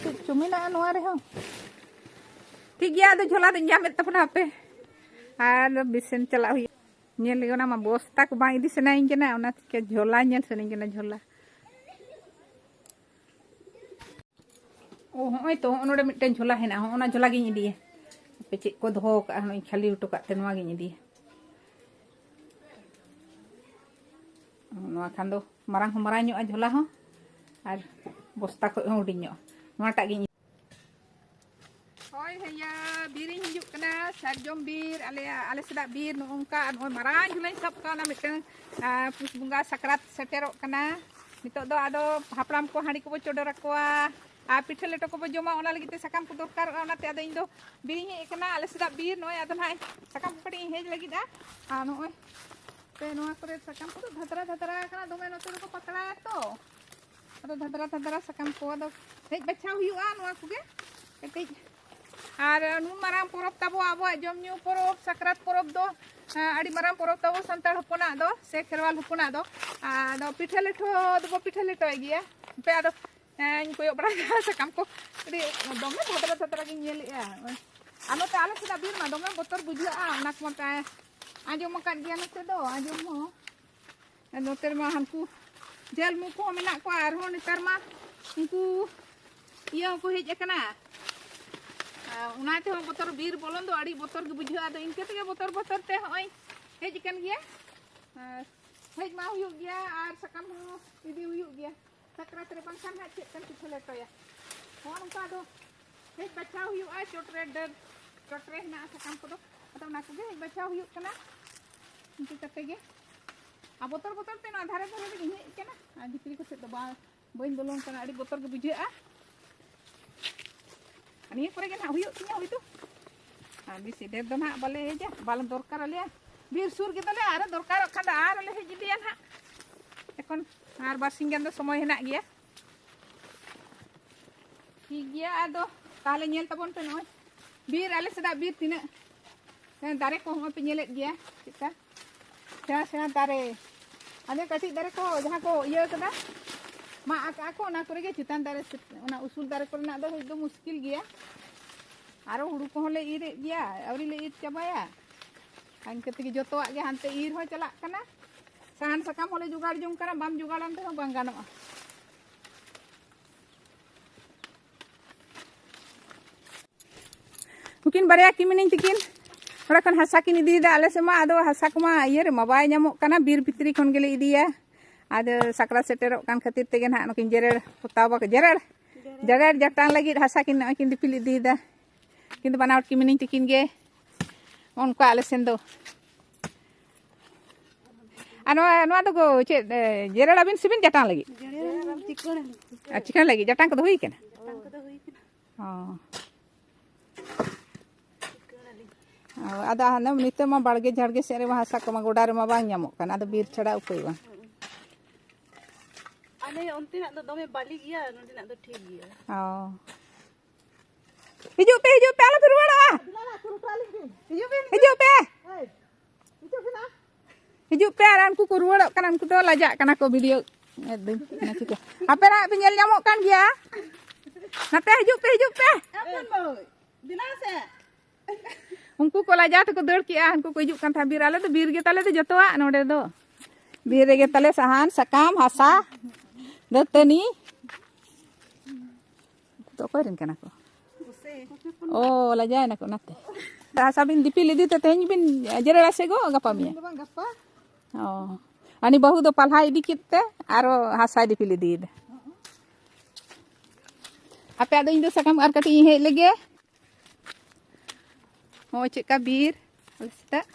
ᱪᱮᱫ ᱪᱚ ᱢᱮᱱᱟᱜᱼᱟ ᱱᱚᱣᱟ ᱨᱮᱦᱚᱸ᱾ ᱴᱷᱤᱠ ᱜᱮᱭᱟ, ᱟᱫᱚ ᱡᱷᱚᱞᱟ ᱫᱚᱧ ᱧᱟᱢᱮᱫ ᱛᱟᱵᱚᱱᱟ ᱦᱟᱯᱮ᱾ ᱟᱨ ᱵᱤᱥᱮᱱ ᱪᱟᱞᱟᱜ ᱦᱩᱭᱩᱜᱼᱟ᱾ ᱧᱮᱞ ᱞᱮᱜᱮ, ᱚᱱᱟ ᱢᱟ ᱵᱚᱥᱛᱟ ᱠᱚ ᱵᱟᱝ ᱤᱫᱤ ᱥᱟᱱᱟᱧ ᱠᱟᱱᱟ, ᱚᱱᱟ ᱪᱤᱠᱟᱹ ᱡᱷᱚᱞᱟ ᱧᱮᱞ ᱥᱟᱱᱟᱧ ᱠᱟᱱᱟ, ᱡᱷᱚᱞᱟ᱾ ᱳ, ᱦᱚᱸᱜᱼᱚᱭ ᱛᱚ, ᱦᱚᱸᱜᱼᱚ ᱱᱚᱰᱮ ᱢᱤᱫᱴᱮᱱ ᱡᱷᱚᱞᱟ ᱦᱮᱱᱟᱜᱼᱟ, ᱦᱚᱸᱜᱼᱚ ᱱᱟ ᱡᱷᱚᱞᱟ ᱜᱤᱧ ᱤᱫᱤᱭᱟ᱾ ᱦᱟᱯᱮ ᱪᱮᱫ ᱠᱚ ᱫᱚᱦᱚ ᱠᱟᱜᱼᱟ, ᱱᱚᱜᱼᱚᱭ ᱠᱷᱟᱹᱞᱤ ᱦᱚᱴᱚ ᱠᱟᱜ ᱛᱮ ᱱᱚᱣᱟ ᱜᱤᱧ ᱤᱫᱤᱭᱟ᱾ ᱱᱚᱣᱟ ᱠᱷᱟᱱ ᱫᱚ ᱢᱟᱨᱟᱝ ᱦᱚᱸ ᱢᱟᱨᱟᱝ ᱧᱚᱜᱼᱟ ᱡᱷᱚᱞᱟ ᱦᱚᱸ, ᱟᱨ ᱵᱚᱥᱛᱟ ᱠᱷᱚᱡ ᱦᱚᱸ ᱦᱩᱰᱤᱧ ᱧᱚᱜᱼᱟ᱾ ᱱᱚᱣᱟᱴᱟᱜ ᱜᱤᱧ ᱦᱳᱭ ᱦᱮᱸᱭᱟ, ᱵᱤᱨ ᱤᱧ ᱦᱤᱡᱩᱜ ᱠᱟᱱᱟ, ᱥᱟᱨᱡᱚᱢ ᱵᱤᱨ, ᱟᱞᱮᱭᱟᱜ, ᱟᱞᱮ ᱥᱮᱫᱟᱜ ᱵᱤᱨ ᱱᱚᱜᱼᱚ ᱱᱚᱝᱠᱟ᱾ ᱟᱨ ᱱᱚᱜᱼᱚᱭ ᱢᱟᱨᱟᱝ ᱡᱷᱚᱞᱟᱧ ᱥᱟᱵ ᱠᱟᱣᱱᱟ ᱢᱤᱫᱴᱟᱝ, ᱟᱨ ᱯᱩᱥ ᱵᱚᱸᱜᱟ ᱥᱟᱠᱨᱟᱛ ᱥᱮᱴᱮᱨᱚᱜ ᱠᱟᱱᱟ᱾ ᱱᱤᱛᱚᱜ ᱫᱚ ᱟᱫᱚ ᱦᱟᱯᱲᱟᱢ ᱠᱚ ᱦᱟᱺᱰᱤ ᱠᱚᱵᱚ ᱪᱚᱰᱚᱨ ᱟᱠᱚᱣᱟ ᱟᱨ ᱯᱤᱴᱷᱟᱹ ᱞᱮᱴᱚ ᱠᱚᱵᱚ ᱡᱚᱢᱟ, ᱚᱱᱟ ᱞᱟᱹᱜᱤᱫ ᱛᱮ ᱥᱟᱠᱟᱢ ᱠᱚ ᱫᱚᱨᱠᱟᱨᱚᱜᱼᱟ᱾ ᱚᱱᱟᱛᱮ ᱟᱫᱚ ᱤᱧ ᱫᱚ ᱵᱤᱨ ᱤᱧ ᱦᱮᱡ ᱟᱠᱟᱱᱟ, ᱟᱞᱮ ᱥᱮᱫᱟᱜ ᱵᱤᱨ᱾ ᱱᱚᱜᱼᱚᱭ ᱟᱫᱚ ᱱᱟᱦᱟᱜ ᱥᱟᱠᱟᱢ ᱠᱚ ᱠᱟᱹᱴᱤᱡ ᱤᱧ ᱦᱮᱡ ᱞᱟᱹᱜᱤᱫᱼᱟ᱾ ᱟᱨ ᱱᱚᱜᱼᱚᱭ ᱯᱮ ᱱᱚᱣᱟ ᱠᱚᱨᱮ ᱥᱟᱠᱟᱢ ᱠᱚᱫᱚ ᱫᱷᱟᱛᱨᱟ ᱫᱷᱟᱛᱨᱟ ᱟᱠᱟᱱᱟ, ᱫᱚᱢᱮ ᱱᱚᱛᱮ ᱫᱚᱠᱚ ᱯᱟᱛᱲᱟᱭᱟ ᱛᱚ᱾ ᱟᱫᱚ ᱫᱷᱟᱫᱽᱨᱟ ᱫᱷᱟᱫᱽᱨᱟ ᱥᱟᱠᱟᱢ ᱠᱚ, ᱟᱫᱚ ᱦᱮᱡ ᱵᱟᱪᱷᱟᱣ ᱦᱩᱭᱩᱜᱼᱟ ᱱᱚᱣᱟ ᱠᱚᱜᱮ ᱠᱟᱹᱴᱤᱡ᱾ ᱟᱨ ᱱᱩᱱ ᱢᱟᱨᱟᱝ ᱯᱚᱨᱚᱵᱽ ᱛᱟᱵᱚ, ᱟᱵᱚᱣᱟᱜ ᱡᱚᱢ ᱧᱩ ᱯᱚᱨᱚᱵᱽ, ᱥᱟᱠᱨᱟᱛ ᱯᱚᱨᱚᱵᱽ ᱫᱚ, ᱟᱸ, ᱟᱹᱰᱤ ᱢᱟᱨᱟᱝ ᱯᱚᱨᱚᱵᱽ ᱛᱟᱵᱚ ᱥᱟᱱᱛᱟᱲ ᱦᱚᱯᱚᱱᱟᱜ ᱫᱚ, ᱥᱮ ᱠᱷᱮᱨᱣᱟᱞ ᱦᱚᱯᱚᱱᱟᱜ ᱫᱚ᱾ ᱟᱫᱚ ᱯᱤᱴᱷᱟᱹ ᱞᱮᱴᱷᱚ ᱫᱚᱵᱚ ᱯᱤᱴᱷᱟᱹ ᱞᱮᱴᱚᱭ ᱜᱮᱭᱟ᱾ ᱦᱟᱯᱮ ᱟᱫᱚ, ᱦᱮᱸ, ᱤᱧ ᱠᱚᱭᱚᱜ ᱵᱟᱲᱟ ᱠᱮᱫᱟ, ᱥᱟᱠᱟᱢ ᱠᱚ ᱟᱹᱰᱤ ᱫᱚᱢᱮ ᱫᱷᱟᱫᱽᱨᱟ ᱫᱷᱟᱫᱽᱨᱟ ᱜᱤᱧ ᱧᱮᱞᱮᱜᱼᱟ᱾ ᱟᱨ ᱱᱚᱛᱮ ᱟᱞᱮ ᱥᱮᱱᱟᱜ ᱵᱤᱨ ᱢᱟ ᱫᱚᱢᱮ ᱵᱚᱛᱚᱨ ᱵᱩᱡᱷᱟᱹᱜᱼᱟ, ᱚᱱᱟ ᱠᱚ ᱢᱟᱯᱮ ᱟᱸᱡᱚᱢ ᱟᱠᱟᱫ ᱜᱮᱭᱟ ᱱᱚᱛᱮ ᱫᱚ, ᱟᱸᱡᱚᱢ ᱦᱚᱸ᱾ ᱟᱨ ᱱᱚᱛᱮ ᱨᱮᱢᱟ ᱦᱟᱱᱠᱩ ᱡᱷᱟᱹᱞ ᱢᱩ ᱠᱚᱦᱚᱸ ᱢᱮᱱᱟᱜ ᱠᱚᱣᱟ, ᱟᱨᱦᱚᱸ ᱱᱮᱛᱟᱨ ᱢᱟ ᱩᱱᱠᱩ ᱤᱭᱟᱹ ᱦᱚᱸᱠᱚ ᱦᱮᱡ ᱟᱠᱟᱱᱟ᱾ ᱟᱨ ᱚᱱᱟ ᱛᱮᱦᱚᱸ ᱵᱚᱛᱚᱨ, ᱵᱤᱨ ᱵᱚᱞᱚᱱ ᱫᱚ ᱟᱹᱰᱤ ᱵᱚᱛᱚᱨ ᱜᱮ ᱵᱩᱡᱷᱟᱹᱜᱼᱟ᱾ ᱟᱫᱚ ᱤᱱᱠᱟᱹ ᱛᱮᱜᱮ ᱵᱚᱛᱚᱨ ᱵᱚᱛᱚᱨ ᱛᱮ ᱦᱚᱸᱜᱼᱚᱭ ᱦᱮᱡ ᱟᱠᱟᱱ ᱜᱮᱭᱟ᱾ ᱟᱨ ᱦᱮᱡ ᱢᱟ ᱦᱩᱭᱩᱜ ᱜᱮᱭᱟ, ᱟᱨ ᱥᱟᱠᱟᱢ ᱦᱚᱸ ᱤᱫᱤ ᱦᱩᱭᱩᱜ ᱜᱮᱭᱟ ᱥᱟᱠᱨᱟᱛ ᱨᱮ, ᱵᱟᱝᱠᱷᱟᱱ ᱦᱟᱸᱜ ᱪᱮᱫ ᱛᱮᱢ ᱯᱤᱴᱷᱟᱹ ᱞᱮᱴᱚᱭᱟ? ᱱᱚᱜᱼᱚ ᱱᱚᱝᱠᱟ ᱟᱫᱚ ᱦᱮᱡ ᱵᱟᱪᱷᱟᱣ ᱦᱩᱭᱩᱜᱼᱟ᱾ ᱪᱚᱴ ᱨᱮ ᱰᱟᱹᱨ, ᱪᱚᱴ ᱨᱮ ᱦᱮᱱᱟᱜᱼᱟ ᱥᱟᱠᱟᱢ ᱠᱚᱫᱚ, ᱟᱫᱚ ᱚᱱᱟ ᱠᱚᱜᱮ ᱦᱮᱡ ᱵᱟᱪᱷᱟᱣ ᱦᱩᱭᱩᱜ ᱠᱟᱱᱟ᱾ ᱤᱱᱠᱟᱹ ᱠᱟᱛᱮ ᱜᱮ, ᱟᱨ ᱵᱚᱛᱚᱨ ᱵᱚᱛᱚᱨ ᱛᱮ ᱱᱚᱣᱟ ᱫᱷᱟᱨᱮ ᱫᱷᱟᱨᱮ ᱨᱮᱜᱮᱧ ᱦᱮᱡ ᱟᱠᱟᱱᱟ, ᱟᱨ ᱵᱷᱤᱛᱨᱤ ᱠᱚ ᱥᱮᱫ ᱫᱚ ᱵᱟᱝ, ᱵᱟᱹᱧ ᱵᱚᱞᱚᱱ ᱠᱟᱱᱟ, ᱟᱹᱰᱤ ᱵᱚᱛᱚᱨ ᱜᱮ ᱵᱩᱡᱷᱟᱹᱜᱼᱟ᱾ ᱱᱤᱭᱟᱹ ᱠᱚᱨᱮ ᱜᱮ ᱱᱟᱦᱟᱜ ᱦᱩᱭᱩᱜ ᱛᱤᱧᱟᱹ ᱦᱩᱭ ᱫᱚ᱾ ᱟᱨ ᱵᱮᱥᱤ ᱰᱷᱮᱨ ᱫᱚ ᱱᱟᱦᱟᱜ ᱵᱟᱞᱮ ᱦᱮᱡᱟ, ᱵᱟᱞᱮ ᱫᱚᱨᱠᱟᱨ ᱟᱞᱮᱭᱟ᱾ ᱵᱤᱨ ᱥᱩᱨ ᱜᱮᱛᱟᱞᱮ, ᱟᱨ ᱫᱚᱨᱠᱟᱨᱚᱜ ᱠᱷᱟᱱ ᱫᱚ ᱟᱨ ᱞᱮ ᱦᱮᱡ ᱤᱫᱤᱭᱟ ᱱᱟᱦᱟᱜ᱾ ᱮᱠᱷᱚᱱ ᱟᱨ ᱵᱟᱨ ᱥᱤᱧ ᱜᱟᱱ ᱫᱚ ᱥᱚᱢᱚᱭ ᱦᱮᱱᱟᱜ ᱜᱮᱭᱟ᱾ ᱴᱷᱤᱠ ᱜᱮᱭᱟ, ᱟᱫᱚ ᱛᱟᱦᱚᱞᱮ ᱧᱮᱞ ᱛᱟᱵᱚᱱ ᱯᱮ ᱱᱚᱜᱼᱚᱭ ᱵᱤᱨ, ᱟᱞᱮ ᱥᱮᱫᱟᱜ ᱵᱤᱨ ᱛᱤᱱᱟᱹᱜ, ᱦᱮᱸ, ᱫᱟᱨᱮ ᱠᱚ ᱦᱚᱸᱜᱼᱚᱭ ᱯᱮ ᱧᱮᱞᱮᱫ ᱜᱮᱭᱟ ᱪᱮᱫᱠᱟ ᱥᱮᱬᱟ ᱥᱮᱬᱟ ᱫᱟᱨᱮ᱾ ᱟᱫᱚ ᱠᱟᱹᱴᱤᱡ ᱫᱟᱨᱮ ᱠᱚ ᱡᱟᱦᱟᱸ ᱠᱚ ᱤᱭᱟᱹ ᱠᱟᱫᱟ, ᱢᱟᱜ ᱟᱠᱟᱜᱼᱟ ᱠᱚ, ᱚᱱᱟ ᱠᱚᱨᱮ ᱜᱮ ᱪᱮᱛᱟᱱ ᱫᱟᱨᱮ ᱥᱮ-, ᱚᱱᱟ ᱩᱥᱩᱞ ᱫᱟᱨᱮ ᱠᱚᱨᱮᱱᱟᱜ ᱫᱚ ᱦᱮᱡ ᱫᱚ ᱢᱩᱥᱠᱤᱞ ᱜᱮᱭᱟ᱾ ᱟᱨᱚ ᱦᱩᱲᱩ ᱠᱚᱦᱚᱸ ᱞᱮ ᱤᱨᱮᱫ ᱜᱮᱭᱟ, ᱟᱹᱣᱨᱤ ᱞᱮ ᱤᱨ ᱪᱟᱵᱟᱭᱟ᱾ ᱤᱱᱠᱟᱹ ᱛᱮᱜᱮ ᱡᱚᱛᱚᱣᱟᱜ ᱜᱮ ᱦᱟᱱᱛᱮ ᱤᱨ ᱦᱚᱸ ᱪᱟᱞᱟᱜ ᱠᱟᱱᱟ, ᱥᱟᱦᱟᱱ ᱥᱟᱠᱟᱢ ᱦᱚᱸᱞᱮ ᱡᱚᱜᱟᱲ ᱡᱚᱝ ᱠᱟᱱᱟ, ᱵᱟᱢ ᱡᱚᱜᱟᱲᱟᱱ ᱛᱮᱦᱚᱸ ᱵᱟᱝ ᱜᱟᱱᱚᱜᱼᱟ᱾ ᱱᱩᱠᱤᱱ ᱵᱟᱨᱭᱟ ᱠᱤᱢᱤᱱᱤᱧ ᱛᱤᱠᱤᱱ ᱚᱸᱰᱮ ᱠᱷᱚᱱ ᱦᱟᱥᱟ ᱠᱤᱱ ᱤᱫᱤᱭᱮᱫᱟ᱾ ᱟᱞᱮ ᱥᱮᱫ ᱢᱟ ᱟᱫᱚ ᱦᱟᱥᱟ ᱠᱚᱢᱟ ᱤᱭᱟᱹ ᱨᱮᱢᱟ ᱵᱟᱭ ᱧᱟᱢᱚᱜ ᱠᱟᱱᱟ, ᱵᱤᱨ ᱵᱷᱤᱛᱨᱤ ᱠᱷᱚᱱ ᱜᱮᱞᱮ ᱤᱫᱤᱭᱟ᱾ ᱟᱫᱚ ᱥᱟᱠᱨᱟᱛ ᱥᱮᱴᱮᱨᱚᱜ ᱠᱟᱱ ᱠᱷᱟᱹᱛᱤᱨ ᱛᱮᱜᱮ ᱱᱟᱦᱟᱜ ᱱᱩᱠᱤᱱ ᱡᱮᱨᱮᱲ ᱯᱚᱛᱟᱣ ᱵᱟᱠᱚ ᱡᱮᱨᱮᱲ, ᱡᱮᱨᱮᱲ ᱡᱟᱴᱟᱝ ᱞᱟᱹᱜᱤᱫ ᱦᱟᱥᱟ ᱠᱤᱱ ᱱᱚᱜᱼᱚᱭ ᱠᱤᱱ ᱫᱤᱯᱤᱞ ᱤᱫᱤᱭᱮᱫᱟ᱾ ᱠᱤᱱᱛᱩ ᱵᱟᱱᱟ ᱦᱚᱲ ᱠᱤᱢᱤᱱᱤᱧ ᱛᱤᱠᱤᱱ ᱜᱮ ᱚᱱᱠᱟ ᱟᱞᱮ ᱥᱮᱱ ᱫᱚ᱾ ᱟᱨ ᱱᱚᱣᱟ, ᱱᱚᱣᱟ ᱫᱚᱠᱚ ᱪᱮᱫ, ᱮ, ᱡᱮᱨᱮᱲ ᱟᱹᱵᱤᱱ ᱥᱮᱵᱤᱱ ᱡᱟᱴᱟᱝ ᱞᱟᱹᱜᱤᱫ? ᱡᱮᱨᱮᱲ ᱪᱤᱠᱟᱹᱬ ᱞᱤᱧ᱾ ᱟᱨ ᱪᱤᱠᱟᱹᱬ ᱞᱟᱹᱜᱤᱫ ᱡᱟᱴᱟᱝ ᱠᱚᱫᱚ ᱦᱩᱭ ᱠᱟᱱᱟ? ᱡᱟᱴᱟᱝ ᱠᱚᱫᱚ ᱦᱩᱭ ᱠᱟᱱᱟ᱾ ᱚ᱾ ᱚ, ᱟᱫᱚ ᱦᱟᱱᱮ ᱱᱤᱛᱚᱜ ᱢᱟ ᱵᱟᱲᱜᱮ ᱡᱷᱟᱲᱜᱮ ᱥᱮᱫ ᱨᱮᱢᱟ ᱦᱟᱥᱟ ᱠᱚᱢᱟ ᱜᱚᱰᱟ ᱨᱮᱢᱟ ᱵᱟᱝ ᱧᱟᱢᱚᱜ ᱠᱟᱱᱟ, ᱟᱫᱚ ᱵᱤᱨ ᱪᱷᱟᱲᱟ ᱩᱯᱟᱹᱭ ᱵᱟᱝ᱾ ᱟᱞᱮ ᱚᱱᱛᱮᱱᱟᱜ ᱫᱚ ᱫᱚᱢᱮ ᱵᱟᱹᱞᱤ ᱜᱮᱭᱟ, ᱱᱚᱸᱰᱮᱱᱟᱜ ᱫᱚ ᱴᱷᱤᱠ ᱜᱮᱭᱟ᱾ ᱚ᱾ ᱦᱤᱡᱩᱜ ᱯᱮ, ᱦᱤᱡᱩᱜ ᱯᱮ, ᱟᱞᱚ ᱯᱮ ᱨᱩᱣᱟᱹᱲᱚᱜᱼᱟ᱾ ᱦᱤᱡᱩᱜ ᱯᱮ᱾ ᱦᱤᱡᱩᱜ ᱯᱮ᱾ ᱟᱨ ᱩᱱᱠᱩ ᱠᱚ ᱨᱩᱣᱟᱹᱲᱚᱜ ᱠᱟᱱᱟ, ᱩᱱᱠᱩ ᱫᱚ ᱞᱟᱡᱟᱜ ᱠᱟᱱᱟ ᱠᱚ ᱵᱷᱤᱰᱤᱭᱳ᱾ ᱮᱠᱫᱚᱢ, ᱚᱱᱟ ᱪᱤᱠᱟᱹ? ᱟᱯᱮ ᱱᱟᱦᱟᱜ ᱯᱮ ᱧᱮᱞ ᱧᱟᱢᱚᱜ ᱠᱟᱱ ᱜᱮᱭᱟ᱾ ᱱᱟᱛᱮ ᱦᱤᱡᱩᱜ ᱯᱮ, ᱦᱤᱡᱩᱜ ᱯᱮ᱾ ᱩᱱᱠᱩ ᱠᱚ ᱞᱟᱡᱟᱣ ᱛᱮᱠᱚ ᱫᱟᱹᱲ ᱠᱮᱜᱼᱟ, ᱩᱱᱠᱩ ᱠᱚ ᱦᱤᱡᱩᱜ ᱠᱟᱱ ᱛᱟᱦᱮᱸᱫ ᱵᱤᱨ᱾ ᱟᱞᱮ ᱫᱚ ᱵᱤᱨ ᱜᱮ ᱛᱟᱞᱮ ᱫᱚ ᱡᱚᱛᱚᱣᱟᱜ ᱱᱚᱰᱮ ᱫᱚ᱾ ᱵᱤᱨ ᱨᱮᱜᱮ ᱛᱟᱞᱮ ᱥᱟᱦᱟᱱ, ᱥᱟᱠᱟᱢ, ᱦᱟᱥᱟ, ᱫᱟᱹᱛᱟᱹᱱᱤ᱾ ᱩᱱᱠᱩ ᱫᱚ ᱚᱠᱚᱭ ᱨᱮᱱ ᱠᱟᱱᱟ ᱠᱚ? ᱚ, ᱞᱟᱡᱟᱣ ᱮᱱᱟ ᱠᱚ ᱚᱱᱟᱛᱮ᱾ ᱦᱟᱥᱟ ᱵᱤᱱ ᱫᱤᱯᱤᱞ ᱤᱫᱤ ᱛᱮ ᱛᱮᱦᱮᱧ ᱵᱤᱱ ᱡᱮᱨᱮᱲᱟ ᱥᱮ ᱜᱚ ᱜᱟᱯᱟ ᱢᱮᱭᱟᱝ? ᱫᱚ ᱵᱟᱝ, ᱜᱟᱯᱟ᱾ ᱚ, ᱟᱹᱱᱤ ᱵᱟᱹᱦᱩ ᱫᱚ ᱯᱟᱞᱦᱟ ᱤᱫᱤ ᱠᱮᱫ ᱛᱮ ᱟᱨᱚ ᱦᱟᱥᱟᱭ ᱫᱤᱯᱤᱞ ᱤᱫᱤᱭᱮᱫᱟ᱾ ᱟᱯᱮ ᱟᱫᱚ ᱤᱧ ᱫᱚ ᱥᱟᱠᱟᱢ ᱟᱨ ᱠᱟᱹᱴᱤᱡ ᱤᱧ ᱦᱮᱡ ᱞᱮᱜᱮ᱾ ᱦᱚᱸ, ᱪᱮᱫᱠᱟ ᱵᱤᱨ ᱟᱞᱮ ᱥᱮᱫᱟᱜ᱾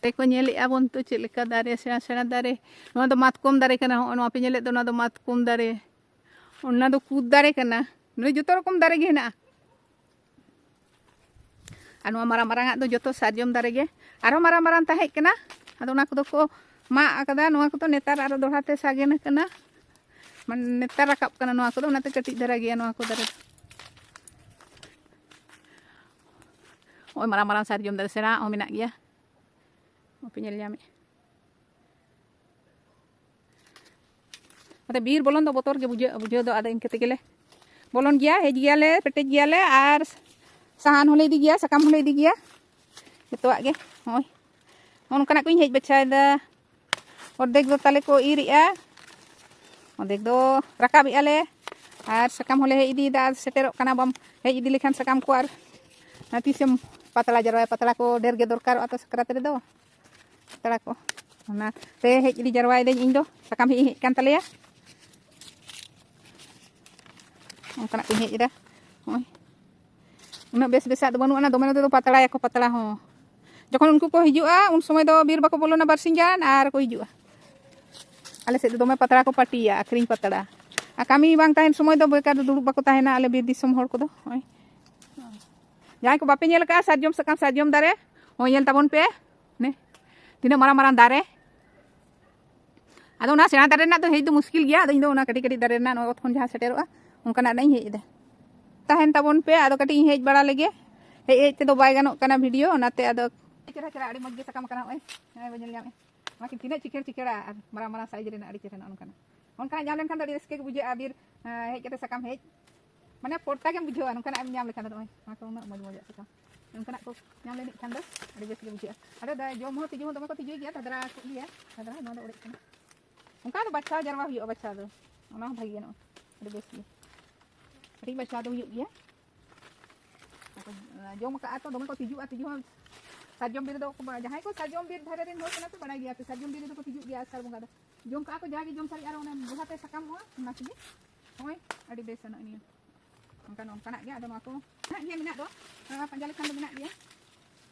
ᱫᱟᱨᱮ ᱠᱚ ᱧᱮᱞᱮᱫᱼᱟ ᱵᱚᱱ ᱛᱚ, ᱪᱮᱫ ᱞᱮᱠᱟ ᱫᱟᱨᱮ, ᱥᱮᱬᱟ ᱥᱮᱬᱟ ᱫᱟᱨᱮ᱾ ᱱᱚᱣᱟ ᱫᱚ ᱢᱟᱛᱠᱚᱢ ᱫᱟᱨᱮ ᱠᱟᱱᱟ᱾ ᱦᱚᱸᱜᱼᱚᱭ ᱱᱚᱣᱟ ᱯᱮ ᱧᱮᱞᱮᱫ ᱫᱚ, ᱱᱚᱣᱟ ᱫᱚ ᱢᱟᱛᱠᱚᱢ ᱫᱟᱨᱮ᱾ ᱚᱱᱟ ᱫᱚ ᱠᱩᱫ ᱫᱟᱨᱮ ᱠᱟᱱᱟ᱾ ᱱᱚᱰᱮ ᱡᱚᱛᱚ ᱨᱚᱠᱚᱢ ᱫᱟᱨᱮ ᱜᱮ ᱦᱮᱱᱟᱜᱼᱟ᱾ ᱟᱨ ᱱᱚᱣᱟ ᱢᱟᱨᱟᱝ ᱢᱟᱨᱟᱝ ᱟᱜ ᱫᱚ ᱡᱚᱛᱚ ᱥᱟᱨᱡᱚᱢ ᱫᱟᱨᱮ ᱜᱮ᱾ ᱟᱨᱦᱚᱸ ᱢᱟᱨᱟᱝ ᱢᱟᱨᱟᱝ ᱛᱟᱦᱮᱸ ᱠᱟᱱᱟ, ᱟᱫᱚ ᱚᱱᱟ ᱠᱚᱫᱚ ᱠᱚ ᱢᱟᱜ ᱟᱠᱟᱫᱟ᱾ ᱱᱚᱣᱟ ᱠᱚᱫᱚ ᱱᱮᱛᱟᱨ ᱟᱨᱚ ᱫᱚᱦᱲᱟ ᱛᱮ ᱥᱟᱜᱮᱱ ᱟᱠᱟᱱᱟ, ᱢᱟᱱᱮ ᱱᱮᱛᱟᱨ ᱨᱟᱠᱟᱵ ᱠᱟᱱᱟ ᱱᱚᱣᱟ ᱠᱚᱫᱚ, ᱚᱱᱟᱛᱮ ᱠᱟᱹᱴᱤᱡ ᱫᱷᱟᱨᱟ ᱜᱮᱭᱟ ᱱᱚᱣᱟ ᱠᱚ ᱫᱟᱨᱮ ᱫᱚ᱾ ᱱᱚᱜᱼᱚᱭ ᱢᱟᱨᱟᱝ ᱢᱟᱨᱟᱝ ᱥᱟᱨᱡᱚᱢ ᱫᱟᱨᱮ ᱥᱮᱬᱟ ᱦᱚᱸ ᱢᱮᱱᱟᱜ ᱜᱮᱭᱟ᱾ ᱵᱟᱯᱮ ᱧᱮᱞ ᱧᱟᱢᱮᱫ? ᱟᱫᱚ ᱵᱤᱨ ᱵᱚᱞᱚᱱ ᱫᱚ ᱵᱚᱛᱚᱨ ᱜᱮ ᱵᱩᱡᱷᱟᱹᱜᱼᱟ, ᱵᱩᱡᱷᱟᱹᱣ ᱫᱚ᱾ ᱟᱫᱚ ᱤᱱᱠᱟᱹ ᱛᱮᱜᱮᱞᱮ ᱵᱚᱞᱚᱱ ᱜᱮᱭᱟ, ᱦᱮᱡ ᱜᱮᱭᱟᱞᱮ, ᱯᱮᱴᱮᱡ ᱜᱮᱭᱟᱞᱮ, ᱟᱨ ᱥᱟᱦᱟᱱ ᱦᱚᱸᱞᱮ ᱤᱫᱤ ᱜᱮᱭᱟ, ᱥᱟᱠᱟᱢ ᱦᱚᱸᱞᱮ ᱤᱫᱤ ᱜᱮᱭᱟ, ᱡᱚᱛᱚᱣᱟᱜ ᱜᱮ᱾ ᱱᱚᱜᱼᱚᱭ ᱱᱚᱜᱼᱚ ᱱᱚᱝᱠᱟᱱᱟᱜ ᱠᱚᱧ ᱦᱮᱡ ᱵᱟᱪᱷᱟᱭᱮᱫᱟ᱾ ᱚᱨᱫᱷᱮᱠ ᱫᱚ ᱛᱟᱞᱮ ᱠᱚ ᱤᱨ ᱮᱜᱼᱟ, ᱚᱨᱫᱷᱮᱠ ᱫᱚ ᱨᱟᱠᱟᱵ ᱮᱜᱼᱟ ᱞᱮ, ᱟᱨ ᱥᱟᱠᱟᱢ ᱦᱚᱸᱞᱮ ᱦᱮᱡ ᱤᱫᱤᱭᱮᱫᱟ᱾ ᱟᱨ ᱥᱮᱴᱮᱨᱚᱜ ᱠᱟᱱᱟ, ᱵᱟᱢ ᱦᱮᱡ ᱤᱫᱤ ᱞᱮᱠᱷᱟᱱ ᱥᱟᱠᱟᱢ ᱠᱚ ᱟᱨ ᱛᱤᱥᱮᱢ ᱯᱟᱛᱲᱟ ᱡᱟᱨᱣᱟᱭᱟ? ᱯᱟᱛᱲᱟ ᱠᱚ ᱰᱷᱮᱨ ᱜᱮ ᱫᱚᱨᱠᱟᱨᱚᱜᱼᱟ ᱛᱚ ᱥᱟᱠᱨᱟᱛ ᱨᱮᱫᱚ᱾ ᱯᱟᱛᱲᱟ ᱠᱚ, ᱚᱱᱟᱛᱮ ᱦᱮᱡ ᱤᱫᱤ ᱡᱟᱨᱣᱟᱭᱮᱫᱟᱹᱧ ᱤᱧ ᱫᱚ᱾ ᱥᱟᱠᱟᱢ ᱦᱮᱡ ᱤᱧ ᱦᱮᱡ ᱠᱟᱱ ᱛᱟᱞᱮᱭᱟ, ᱚᱱᱠᱟᱱᱟᱜ ᱠᱚᱧ ᱦᱮᱡ ᱮᱫᱟ᱾ ᱱᱚᱜᱼᱚᱭ ᱩᱱᱟᱹᱜ ᱵᱮᱥ ᱵᱮᱥᱟᱜ ᱫᱚ ᱵᱟᱹᱱᱩᱜ ᱟᱱᱟ, ᱫᱚᱢᱮ ᱱᱚᱛᱮ ᱫᱚ ᱯᱟᱛᱲᱟᱭᱟᱠᱚ, ᱯᱟᱛᱲᱟ ᱦᱚᱸ᱾ ᱡᱚᱠᱷᱚᱱ ᱩᱱᱠᱩ ᱠᱚ ᱦᱤᱡᱩᱜᱼᱟ, ᱩᱱ ᱥᱚᱢᱚᱭ ᱫᱚ ᱵᱤᱨ ᱵᱟᱠᱚ ᱵᱚᱞᱚᱱᱟ, ᱵᱟᱨᱥᱤᱧ ᱜᱟᱱ ᱟᱨ ᱠᱚ ᱦᱤᱡᱩᱜᱼᱟ᱾ ᱟᱞᱮ ᱥᱮᱫ ᱫᱚ ᱫᱚᱢᱮ ᱯᱟᱛᱲᱟ ᱠᱚ ᱯᱟᱹᱴᱤᱭᱟ, ᱟᱹᱠᱷᱨᱤᱧ ᱯᱟᱛᱲᱟ᱾ ᱟᱨ ᱠᱟᱹᱢᱤ ᱵᱟᱝ ᱛᱟᱦᱮᱱ ᱥᱚᱢᱚᱭ ᱫᱚ ᱵᱮᱠᱟᱨ ᱫᱚ ᱫᱩᱲᱩᱵ ᱵᱟᱠᱚ ᱛᱟᱦᱮᱱᱟ ᱟᱞᱮ ᱵᱤᱨ ᱫᱤᱥᱚᱢ ᱦᱚᱲ ᱠᱚᱫᱚ᱾ ᱱᱚᱜᱼᱚᱭ ᱡᱟᱦᱟᱸᱭ ᱠᱚ ᱵᱟᱯᱮ ᱧᱮᱞ ᱟᱠᱟᱫᱼᱟ ᱥᱟᱨᱡᱚᱢ ᱥᱟᱠᱟᱢ, ᱥᱟᱨᱡᱚᱢ ᱫᱟᱨᱮ, ᱦᱚᱸ, ᱧᱮᱞ ᱛᱟᱵᱚᱱ ᱯᱮ᱾ ᱱᱮ, ᱛᱤᱱᱟᱹᱜ ᱢᱟᱨᱟᱝ ᱢᱟᱨᱟᱝ ᱫᱟᱨᱮ᱾ ᱟᱫᱚ ᱚᱱᱟ ᱥᱮᱬᱟ ᱫᱟᱨᱮ ᱨᱮᱱᱟᱜ ᱫᱚ ᱦᱮᱡ ᱫᱚ ᱢᱩᱥᱠᱤᱞ ᱜᱮᱭᱟ᱾ ᱟᱫᱚ ᱤᱧ ᱫᱚ ᱚᱱᱟ ᱠᱟᱹᱴᱤᱡ ᱠᱟᱹᱴᱤᱡ ᱫᱟᱨᱮ ᱨᱮᱱᱟᱜ, ᱱᱚᱣᱟ ᱚᱛ ᱠᱷᱚᱱ ᱡᱟᱦᱟᱸ ᱥᱮᱴᱮᱨᱚᱜᱼᱟ, ᱚᱱᱠᱟᱱᱟᱜ ᱨᱮᱱᱟᱜ ᱤᱧ ᱦᱮᱡ ᱮᱫᱟ᱾ ᱛᱟᱦᱮᱱ ᱛᱟᱵᱚᱱ ᱯᱮ, ᱟᱫᱚ ᱠᱟᱹᱴᱤᱡ ᱤᱧ ᱦᱮᱡ ᱵᱟᱲᱟ ᱞᱮᱜᱮ᱾ ᱦᱮᱡ ᱦᱮᱡ ᱛᱮᱫᱚ ᱵᱟᱭ ᱜᱟᱱᱚᱜ ᱠᱟᱱᱟ ᱵᱷᱤᱰᱤᱭᱳ, ᱚᱱᱟᱛᱮ ᱟᱫᱚ ᱟᱹᱰᱤ ᱪᱮᱦᱨᱟ ᱪᱮᱦᱨᱟ, ᱟᱹᱰᱤ ᱢᱚᱡᱽ ᱜᱮ ᱥᱟᱠᱟᱢ ᱠᱟᱱᱟ᱾ ᱱᱚᱜᱼᱚᱭ, ᱱᱚᱜᱼᱚᱭ ᱵᱚᱱ ᱧᱮᱞ ᱧᱟᱢᱮᱫᱼᱟ, ᱱᱚᱣᱟ ᱠᱤᱱ ᱛᱤᱱᱟᱹᱜ ᱪᱤᱠᱟᱹᱲ ᱪᱤᱠᱟᱹᱲᱟ ᱟᱨ ᱢᱟᱨᱟᱝ ᱢᱟᱨᱟᱝ ᱥᱟᱭᱤᱡᱽ ᱨᱮᱱᱟᱜ, ᱟᱹᱰᱤ ᱪᱮᱦᱨᱟ ᱱᱚᱜᱼᱚ ᱱᱚᱝᱠᱟᱱᱟᱜ᱾ ᱚᱱᱠᱟᱱᱟᱜ ᱧᱟᱢ ᱞᱮᱱᱠᱷᱟᱱ ᱫᱚ ᱟᱹᱰᱤ ᱨᱟᱹᱥᱠᱟᱹ ᱜᱮ ᱵᱩᱡᱷᱟᱹᱜᱼᱟ᱾ ᱵᱤᱨ, ᱮᱸ, ᱦᱮᱡ ᱠᱟᱛᱮ ᱥᱟᱠᱟᱢ ᱦᱮᱡ, ᱢᱟᱱᱮ ᱯᱚᱲᱛᱟ ᱜᱮᱢ ᱵᱩᱡᱷᱟᱹᱣᱟ ᱱᱚᱝᱠᱟᱱᱟᱜ ᱮᱢ ᱧᱟᱢ ᱞᱮᱠᱷᱟᱱ ᱫᱚ᱾ ᱱᱚᱜᱼᱚᱭ ᱱᱚᱣᱟ ᱠᱚ ᱩᱱᱟᱹᱜ ᱢᱚᱡᱽ ᱢᱚᱡᱽ ᱥᱟᱠᱟᱢ, ᱱᱚᱝᱠᱟᱱᱟᱜ ᱠᱚ ᱧᱟᱢ ᱞᱮᱱᱠᱷᱟᱱ ᱫᱚ ᱟᱹᱰᱤ ᱵᱮᱥ ᱜᱮ ᱵᱩᱡᱷᱟᱹᱜᱼᱟ᱾ ᱟᱫᱚ ᱫᱟ-, ᱡᱚᱢ ᱦᱚᱸ ᱛᱤᱡᱩ ᱦᱚᱸ ᱫᱚᱢᱮ ᱠᱚ ᱛᱤᱡᱩᱭ ᱜᱮᱭᱟ, ᱫᱷᱟᱫᱨᱟ ᱠᱚᱜ ᱜᱮᱭᱟ, ᱫᱷᱟᱫᱨᱟ᱾ ᱱᱚᱣᱟ ᱫᱚ ᱚᱲᱮᱡ ᱠᱟᱱᱟ᱾ ᱚᱱᱠᱟ ᱫᱚ ᱵᱟᱪᱷᱟᱣ ᱡᱟᱨᱣᱟ ᱦᱩᱭᱩᱜᱼᱟ, ᱵᱟᱪᱷᱟᱣ ᱫᱚ᱾ ᱚᱱᱟ ᱦᱚᱸ ᱵᱷᱟᱜᱮ ᱜᱟᱱᱚᱜᱼᱟ, ᱟᱹᱰᱤ ᱵᱮᱥ ᱜᱮ᱾ ᱠᱟᱹᱴᱤᱡ ᱵᱟᱪᱷᱟᱣ ᱫᱚ ᱦᱩᱭᱩᱜ ᱜᱮᱭᱟ᱾ ᱡᱚᱢ ᱠᱟᱜᱼᱟ ᱛᱚ, ᱫᱚᱢᱮ ᱠᱚ ᱛᱤᱡᱩᱜᱼᱟ, ᱛᱤᱡᱩ ᱦᱚᱸ᱾ ᱥᱟᱨᱡᱚᱢ ᱵᱤᱨ ᱫᱚ ᱠᱚ ᱵᱟ-, ᱡᱟᱦᱟᱸᱭ ᱠᱚ ᱥᱟᱨᱡᱚᱢ ᱵᱤᱨ ᱫᱷᱟᱨᱮ ᱨᱮᱱ ᱦᱚᱲ ᱠᱟᱱᱟ ᱯᱮ, ᱵᱟᱲᱟᱭ ᱜᱮᱭᱟ ᱯᱮ, ᱥᱟᱨᱡᱚᱢ ᱵᱤᱨ ᱨᱮᱫᱚ ᱠᱚ ᱛᱤᱡᱩᱜ ᱜᱮᱭᱟ ᱟᱥᱟᱲ ᱵᱚᱸᱜᱟ ᱫᱚ᱾ ᱡᱚᱢ ᱠᱟᱜᱼᱟ ᱠᱚ ᱡᱟᱜᱮ ᱡᱚᱢ ᱥᱟᱨᱮᱡ, ᱟᱨ ᱚᱱᱮ ᱵᱚᱦᱟ ᱛᱮ ᱥᱟᱠᱟᱢᱚᱜᱼᱟ, ᱚᱱᱟ ᱛᱮᱜᱮ᱾ ᱱᱚᱜᱼᱚᱭ ᱟᱹᱰᱤ ᱵᱮᱥ ᱱᱚᱜᱼᱚᱭ ᱱᱤᱭᱟᱹ᱾ ᱚᱱᱠᱟ ᱱᱚᱝᱠᱟᱱᱟᱜ ᱜᱮ, ᱟᱫᱚ ᱱᱚᱣᱟ ᱠᱚ ᱢᱮᱱᱟᱜ ᱜᱮᱭᱟ, ᱢᱮᱱᱟᱜ ᱫᱚ᱾ ᱱᱚᱣᱟ ᱯᱟᱸᱡᱟ ᱞᱮᱠᱷᱟᱱ ᱫᱚ ᱢᱮᱱᱟᱜ ᱜᱮᱭᱟ᱾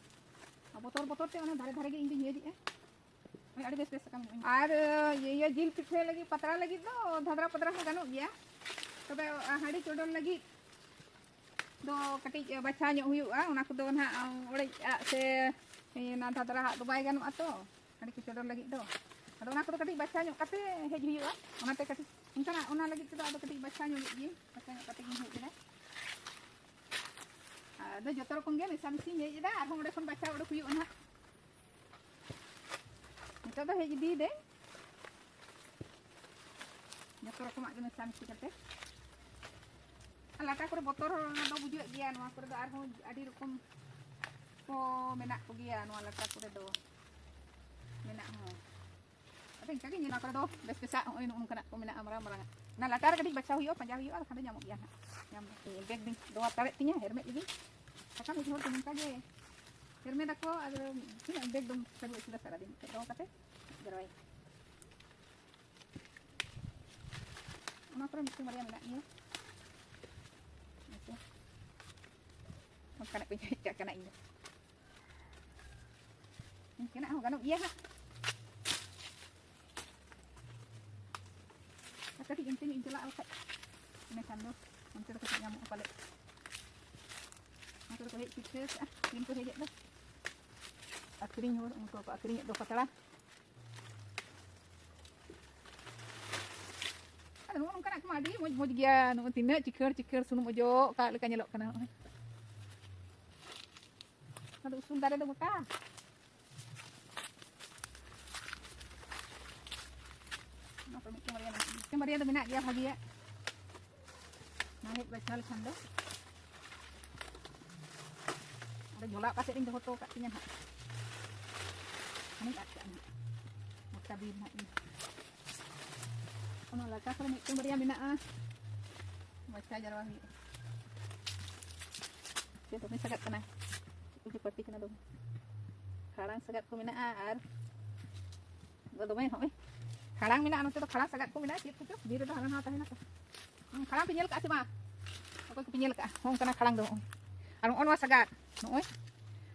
ᱵᱚᱛᱚᱨ ᱵᱚᱛᱚᱨ ᱛᱮ ᱚᱱᱟ ᱫᱷᱟᱨᱮ ᱫᱷᱟᱨᱮ ᱜᱮ ᱤᱧ ᱫᱩᱧ ᱤᱭᱟᱹᱭᱮᱫᱼᱟ᱾ ᱦᱳᱭ, ᱟᱹᱰᱤ ᱵᱮᱥ ᱵᱮᱥ ᱥᱟᱠᱟᱢ ᱧᱚᱜ ᱤᱧ᱾ ᱟᱨ ᱤᱭᱟᱹ ᱡᱤᱞ ᱯᱤᱴᱷᱟᱹ ᱞᱟᱹᱜᱤᱫ ᱯᱟᱛᱲᱟ ᱞᱟᱹᱜᱤᱫ ᱫᱚ ᱫᱷᱟᱫᱽᱨᱟ ᱯᱟᱛᱲᱟ ᱦᱚᱸ ᱜᱟᱱᱚᱜ ᱜᱮᱭᱟ᱾ ᱛᱚᱵᱮ ᱦᱟᱺᱰᱤ ᱪᱚᱰᱚᱨ ᱞᱟᱹᱜᱤᱫ ᱫᱚ ᱠᱟᱹᱴᱤᱡ ᱵᱟᱪᱷᱟᱣ ᱧᱚᱜ ᱦᱩᱭᱩᱜᱼᱟ᱾ ᱚᱱᱟ ᱠᱚᱫᱚ ᱱᱟᱦᱟᱜ ᱚᱲᱮᱡ ᱟᱜ ᱥᱮ ᱚᱱᱟ ᱫᱷᱟᱫᱽᱨᱟ ᱟᱜ ᱫᱚ ᱵᱟᱭ ᱜᱟᱱᱚᱜᱼᱟ ᱛᱚ, ᱦᱟᱺᱰᱤ ᱠᱚ ᱪᱚᱰᱚᱨ ᱞᱟᱹᱜᱤᱫ ᱫᱚ᱾ ᱟᱫᱚ ᱚᱱᱟ ᱠᱚᱫᱚ ᱠᱟᱹᱴᱤᱡ ᱵᱟᱪᱷᱟᱣ ᱧᱚᱜ ᱠᱟᱛᱮ ᱦᱮᱡ ᱦᱩᱭᱩᱜᱼᱟ᱾ ᱚᱱᱟᱛᱮ ᱠᱟᱹᱴᱤᱡ ᱚᱱᱠᱟᱱᱟᱜ, ᱚᱱᱟ ᱞᱟᱹᱜᱤᱫ ᱛᱮᱫᱚ ᱟᱫᱚ ᱠᱟᱹᱴᱤᱡ ᱵᱟᱪᱷᱟᱣ ᱧᱚᱜ ᱜᱮ, ᱵᱟᱪᱷᱟᱣ ᱧᱚᱜ ᱠᱟᱛᱮ ᱜᱤᱧ ᱦᱮᱡ ᱮᱱᱟ᱾ ᱟᱫᱚ ᱡᱚᱛᱚ ᱨᱚᱠᱚᱢ ᱜᱮ ᱢᱮᱥᱟᱢᱤᱥᱤᱧ ᱦᱮᱡ ᱮᱫᱟ, ᱟᱨᱦᱚᱸ ᱚᱸᱰᱮ ᱠᱷᱚᱱ ᱵᱟᱪᱷᱟᱣ ᱩᱰᱩᱠ ᱦᱩᱭᱩᱜᱼᱟ ᱱᱟᱦᱟᱜ᱾ ᱱᱤᱛᱚᱜ ᱫᱚ ᱦᱮᱡ ᱤᱫᱤᱭᱮᱫᱟᱹᱧ ᱡᱚᱛᱚ ᱨᱚᱠᱚᱢᱟᱜ ᱜᱮ ᱢᱮᱥᱟᱢᱤᱥᱤ ᱠᱟᱛᱮ᱾ ᱟᱨ ᱞᱟᱴᱟ ᱠᱚᱨᱮ ᱵᱚᱛᱚᱨ ᱫᱚ ᱵᱩᱡᱷᱟᱹᱜ ᱜᱮᱭᱟ᱾ ᱱᱚᱣᱟ ᱠᱚᱨᱮ ᱫᱚ ᱟᱨᱦᱚᱸ ᱟᱹᱰᱤ ᱨᱚᱠᱚᱢ ᱠᱚ ᱢᱮᱱᱟᱜ ᱠᱚᱜᱮᱭᱟ, ᱱᱚᱣᱟ ᱞᱟᱴᱟ ᱠᱚᱨᱮ ᱫᱚ ᱢᱮᱱᱟᱜ ᱦᱚᱸ᱾ ᱟᱫᱚ ᱤᱱᱠᱟᱹ ᱜᱮ ᱧᱮᱞ, ᱱᱚᱣᱟ ᱠᱚᱨᱮ ᱫᱚ ᱵᱮᱥ ᱵᱮᱥᱟᱜ ᱱᱚᱜᱼᱚᱭ ᱱᱚᱜᱼᱚ ᱱᱚᱝᱠᱟᱱᱟᱜ ᱠᱚ ᱢᱮᱱᱟᱜᱼᱟ, ᱢᱟᱨᱟᱝ ᱢᱟᱨᱟᱝ᱾ ᱚᱱᱟ ᱞᱟᱴᱟ ᱨᱮ ᱠᱟᱹᱴᱤᱡ ᱵᱟᱪᱷᱟᱣ ᱦᱩᱭᱩᱜᱼᱟ, ᱯᱟᱸᱡᱟ ᱦᱩᱭᱩᱜᱼᱟ, ᱵᱟᱠᱷᱟᱱ ᱫᱚ ᱧᱟᱢᱚᱜ ᱜᱮᱭᱟ ᱱᱟᱦᱟᱜ᱾ ᱧᱟᱢ ᱫᱚ ᱵᱮᱜᱽ ᱫᱚᱧ ᱫᱚᱦᱚ ᱦᱟᱛᱟᱲᱮᱫ ᱛᱤᱧᱟᱹ, ᱦᱮᱨᱢᱮᱫ ᱞᱟᱹᱜᱤᱫ᱾ ᱥᱟᱠᱟᱢ ᱦᱮᱡ ᱦᱚᱲ ᱠᱚ ᱱᱚᱝᱠᱟ ᱜᱮ ᱦᱮᱨᱢᱮᱫ ᱟᱠᱚ, ᱟᱨ ᱛᱤᱱᱟᱹᱜ ᱵᱮᱜᱽ ᱫᱚᱢ ᱥᱟᱹᱨᱩ ᱟᱹᱪᱩᱨᱟ ᱥᱟᱨᱟᱫᱤᱱ? ᱫᱚᱦᱚ ᱠᱟᱛᱮ ᱡᱟᱨᱣᱟᱭ᱾ ᱚᱱᱟ ᱠᱚᱨᱮ ᱢᱤᱫᱴᱮᱱ ᱵᱟᱨᱭᱟ ᱢᱮᱱᱟᱜ ᱜᱮᱭᱟ᱾ ᱦᱮᱸᱥᱮ? ᱚᱱᱠᱟᱱᱟᱜ ᱠᱚᱧ ᱦᱮᱡ ᱠᱟᱜ ᱠᱟᱱᱟ ᱤᱧ ᱫᱚ᱾ ᱤᱱᱠᱟᱹᱱᱟᱜ ᱦᱚᱸ ᱜᱟᱱᱚᱜ ᱜᱮᱭᱟ ᱦᱟᱸᱜ᱾ ᱟᱨ ᱠᱟᱹᱴᱤᱡ ᱚᱱᱛᱮ ᱧᱚᱜ ᱤᱧ ᱪᱟᱞᱟᱜ ᱞᱮᱠᱷᱟᱡ, ᱤᱱᱟᱹᱠᱷᱟᱱ ᱫᱚ ᱚᱱᱛᱮ ᱫᱚ ᱠᱟᱹᱴᱤᱡ ᱧᱟᱢᱚᱜᱼᱟ ᱯᱟᱞᱮᱫ᱾ ᱚᱱᱛᱮ ᱫᱚᱠᱚ ᱦᱮᱡ ᱯᱤᱴᱷᱟᱹ ᱠᱟᱜᱼᱟ, ᱛᱤᱱ ᱠᱚ ᱦᱮᱡᱮᱫ ᱫᱚ᱾ ᱟᱹᱠᱷᱨᱤᱧ ᱦᱚᱲ ᱩᱱᱠᱩ ᱠᱚ ᱟᱹᱠᱷᱨᱤᱧᱮᱫ ᱫᱚ ᱯᱟᱛᱲᱟ᱾ ᱟᱫᱚ ᱱᱚᱜᱼᱚ ᱱᱚᱝᱠᱟᱱᱟᱜ ᱠᱚᱢᱟ ᱟᱹᱰᱤ ᱢᱚᱡᱽ ᱢᱚᱡᱽ ᱜᱮᱭᱟ᱾ ᱱᱚᱜᱼᱚᱭ ᱛᱤᱱᱟᱹᱜ ᱪᱤᱠᱷᱟᱹᱲ ᱪᱤᱠᱷᱟᱹᱲ ᱥᱩᱱᱩᱢ ᱚᱡᱚᱜ ᱠᱟᱜ ᱞᱮᱠᱟ ᱧᱮᱞᱚᱜ ᱠᱟᱱᱟ᱾ ᱱᱚᱜᱼᱚᱭ ᱟᱫᱚ ᱩᱥᱩᱞ ᱫᱟᱨᱮ ᱫᱚ ᱜᱚᱴᱟ᱾ ᱚᱱᱟ ᱠᱚ ᱢᱤᱫᱴᱮᱱ ᱵᱟᱨᱭᱟ ᱢᱮᱱᱟᱜ ᱜᱮᱭᱟ᱾ ᱢᱤᱫᱴᱮᱱ ᱵᱟᱨᱭᱟ ᱫᱚ ᱢᱮᱱᱟᱜ ᱜᱮᱭᱟ ᱵᱷᱟᱜᱮᱭᱟᱜ᱾ ᱚᱱᱟ ᱦᱮᱡ ᱵᱟᱪᱷᱟᱣ ᱞᱮᱠᱷᱟᱱ ᱫᱚ᱾ ᱟᱫᱚ ᱡᱷᱚᱞᱟ ᱚᱠᱟ ᱥᱮᱫ ᱨᱤᱧ ᱫᱚᱦᱚ ᱦᱚᱴᱚ ᱟᱠᱟᱫ ᱛᱤᱧᱟᱹ ᱱᱟᱦᱟᱜ, ᱦᱟᱱᱮᱧ ᱟᱫ ᱠᱟᱜᱼᱟ ᱱᱟᱦᱟᱜ᱾ ᱜᱚᱴᱟ ᱵᱤᱨ ᱱᱟᱦᱟᱜ ᱤᱧ᱾ ᱚᱱᱟ ᱞᱟᱴᱟ ᱠᱚᱨᱮ ᱢᱤᱫᱴᱮᱱ ᱵᱟᱨᱭᱟ ᱢᱮᱱᱟᱜᱼᱟ, ᱵᱟᱪᱷᱟᱣ ᱡᱟᱨᱣᱟ ᱦᱩᱭᱩᱜᱼᱟ᱾ ᱪᱮᱫ ᱫᱚᱢᱮ ᱥᱟᱜᱟᱫ ᱠᱟᱱᱟ, ᱪᱮᱫ ᱠᱚᱪᱚ ᱯᱟᱹᱴᱤ ᱠᱟᱱᱟ ᱫᱚᱢᱮ᱾ ᱠᱷᱟᱲᱟᱝ ᱥᱟᱜᱟᱫ ᱠᱚ ᱢᱮᱱᱟᱜᱼᱟ ᱟᱨ ᱫᱚᱢᱮ ᱦᱚᱸᱜᱼᱚᱭ ᱠᱷᱟᱲᱟᱝ ᱢᱮᱱᱟᱜᱼᱟ, ᱱᱚᱛᱮ ᱫᱚ ᱠᱷᱟᱲᱟᱝ ᱥᱟᱜᱟᱫ ᱠᱚ ᱢᱮᱱᱟᱜᱼᱟ᱾ ᱪᱮᱫ ᱠᱚᱪᱚ ᱵᱤᱨ ᱨᱮᱫᱚ ᱦᱟᱱᱟ ᱱᱟᱣᱟ ᱛᱟᱦᱮᱱᱟ ᱛᱚ᱾ ᱦᱩᱸ, ᱠᱷᱟᱲᱟᱝ ᱯᱮ ᱧᱮᱞ ᱠᱟᱜᱼᱟ ᱥᱮ ᱵᱟᱝ? ᱚᱠᱚᱭ ᱠᱚᱯᱮ ᱧᱮᱞ ᱠᱟᱜᱼᱟ? ᱦᱚᱸ, ᱚᱱᱠᱟᱱᱟᱜ ᱠᱷᱟᱲᱟᱝ ᱫᱚ ᱱᱚᱜᱼᱚᱭ᱾ ᱟᱨ ᱱᱚᱜᱼᱚ ᱱᱚᱣᱟ ᱥᱟᱜᱟᱫ, ᱱᱚᱜᱼᱚᱭ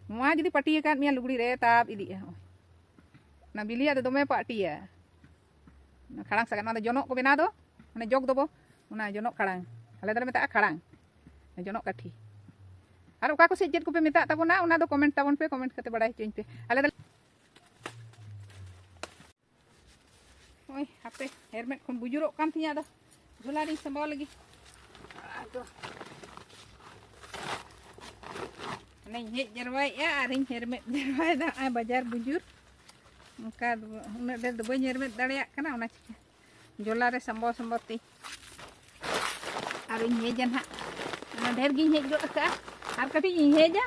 ᱱᱚᱣᱟ ᱡᱩᱫᱤ ᱯᱟᱹᱴᱤ ᱟᱠᱟᱫ ᱢᱮᱭᱟ ᱞᱩᱜᱽᱲᱤ ᱨᱮ, ᱛᱟᱯ ᱤᱫᱤᱜᱼᱟ᱾ ᱦᱚᱸᱜᱼᱚᱭ ᱚᱱᱟ ᱵᱤᱞᱤᱭᱟᱜ ᱫᱚ ᱫᱚᱢᱮ ᱯᱟᱹᱴᱤᱭᱟ᱾ ᱚᱱᱟ ᱠᱷᱟᱲᱟᱝ ᱥᱟᱠᱟᱢ, ᱱᱚᱣᱟ ᱫᱚ ᱡᱚᱱᱚᱜ ᱠᱚ ᱵᱮᱱᱟᱣ ᱫᱚ, ᱚᱱᱮ ᱡᱚᱜ ᱫᱚᱵᱚ, ᱚᱱᱟ ᱡᱚᱱᱚᱜ ᱠᱷᱟᱲᱟᱝ, ᱟᱞᱮ ᱫᱚᱞᱮ ᱢᱮᱛᱟᱜᱼᱟ ᱠᱷᱟᱲᱟᱝ, ᱡᱚᱱᱚᱜ ᱠᱟᱴᱷᱤ᱾ ᱟᱨ ᱚᱠᱟ ᱠᱚ ᱥᱮᱫ ᱪᱮᱫ ᱠᱚᱯᱮ ᱢᱮᱛᱟᱜ ᱛᱟᱵᱚᱱᱟ, ᱚᱱᱟ ᱫᱚ ᱠᱚᱢᱮᱱᱴ ᱛᱟᱵᱚᱱ ᱯᱮ, ᱠᱚᱢᱮᱱᱴ ᱠᱟᱛᱮ ᱵᱟᱲᱟᱭ ᱦᱚᱪᱚᱧ ᱯᱮ᱾ ᱟᱞᱮ ᱫᱚ ᱱᱚᱜᱼᱚᱭ ᱦᱟᱯᱮ, ᱦᱮᱨᱢᱮᱫ ᱠᱷᱚᱱ ᱵᱩᱡᱩᱨᱚᱜ ᱠᱟᱱ ᱛᱤᱧᱟᱹ, ᱟᱫᱚ ᱡᱷᱚᱞᱟ ᱨᱤᱧ ᱥᱟᱢᱵᱟᱣ ᱞᱟᱹᱜᱤᱫ᱾ ᱟᱫᱚ ᱦᱟᱱᱮᱧ ᱦᱮᱡ ᱡᱟᱨᱣᱟᱭᱮᱫᱼᱟ ᱟᱨᱤᱧ ᱦᱮᱨᱢᱮᱫ ᱡᱟᱨᱣᱟᱭᱮᱫᱟ᱾ ᱱᱚᱜᱼᱚᱭ ᱵᱟᱡᱟᱨ ᱵᱩᱡᱩᱨ, ᱚᱱᱠᱟ ᱫᱚ ᱩᱱᱟᱹᱜ ᱰᱷᱮᱨ ᱫᱚ ᱵᱟᱹᱧ ᱦᱮᱨᱢᱮᱫ ᱫᱟᱲᱮᱭᱟᱜ ᱠᱟᱱᱟ, ᱚᱱᱟ ᱪᱤᱠᱟᱹ ᱡᱷᱚᱞᱟ ᱨᱮ ᱥᱟᱢᱵᱟᱣ ᱥᱟᱢᱵᱟᱣ ᱛᱮ ᱟᱨᱤᱧ ᱦᱮᱡᱟ ᱱᱟᱦᱟᱜ᱾ ᱚᱱᱟ ᱰᱷᱮᱨ ᱜᱤᱧ ᱦᱮᱡ ᱜᱚᱫ ᱟᱠᱟᱫᱼᱟ, ᱟᱨ ᱠᱟᱹᱴᱤᱡ ᱤᱧ ᱦᱮᱡᱟ᱾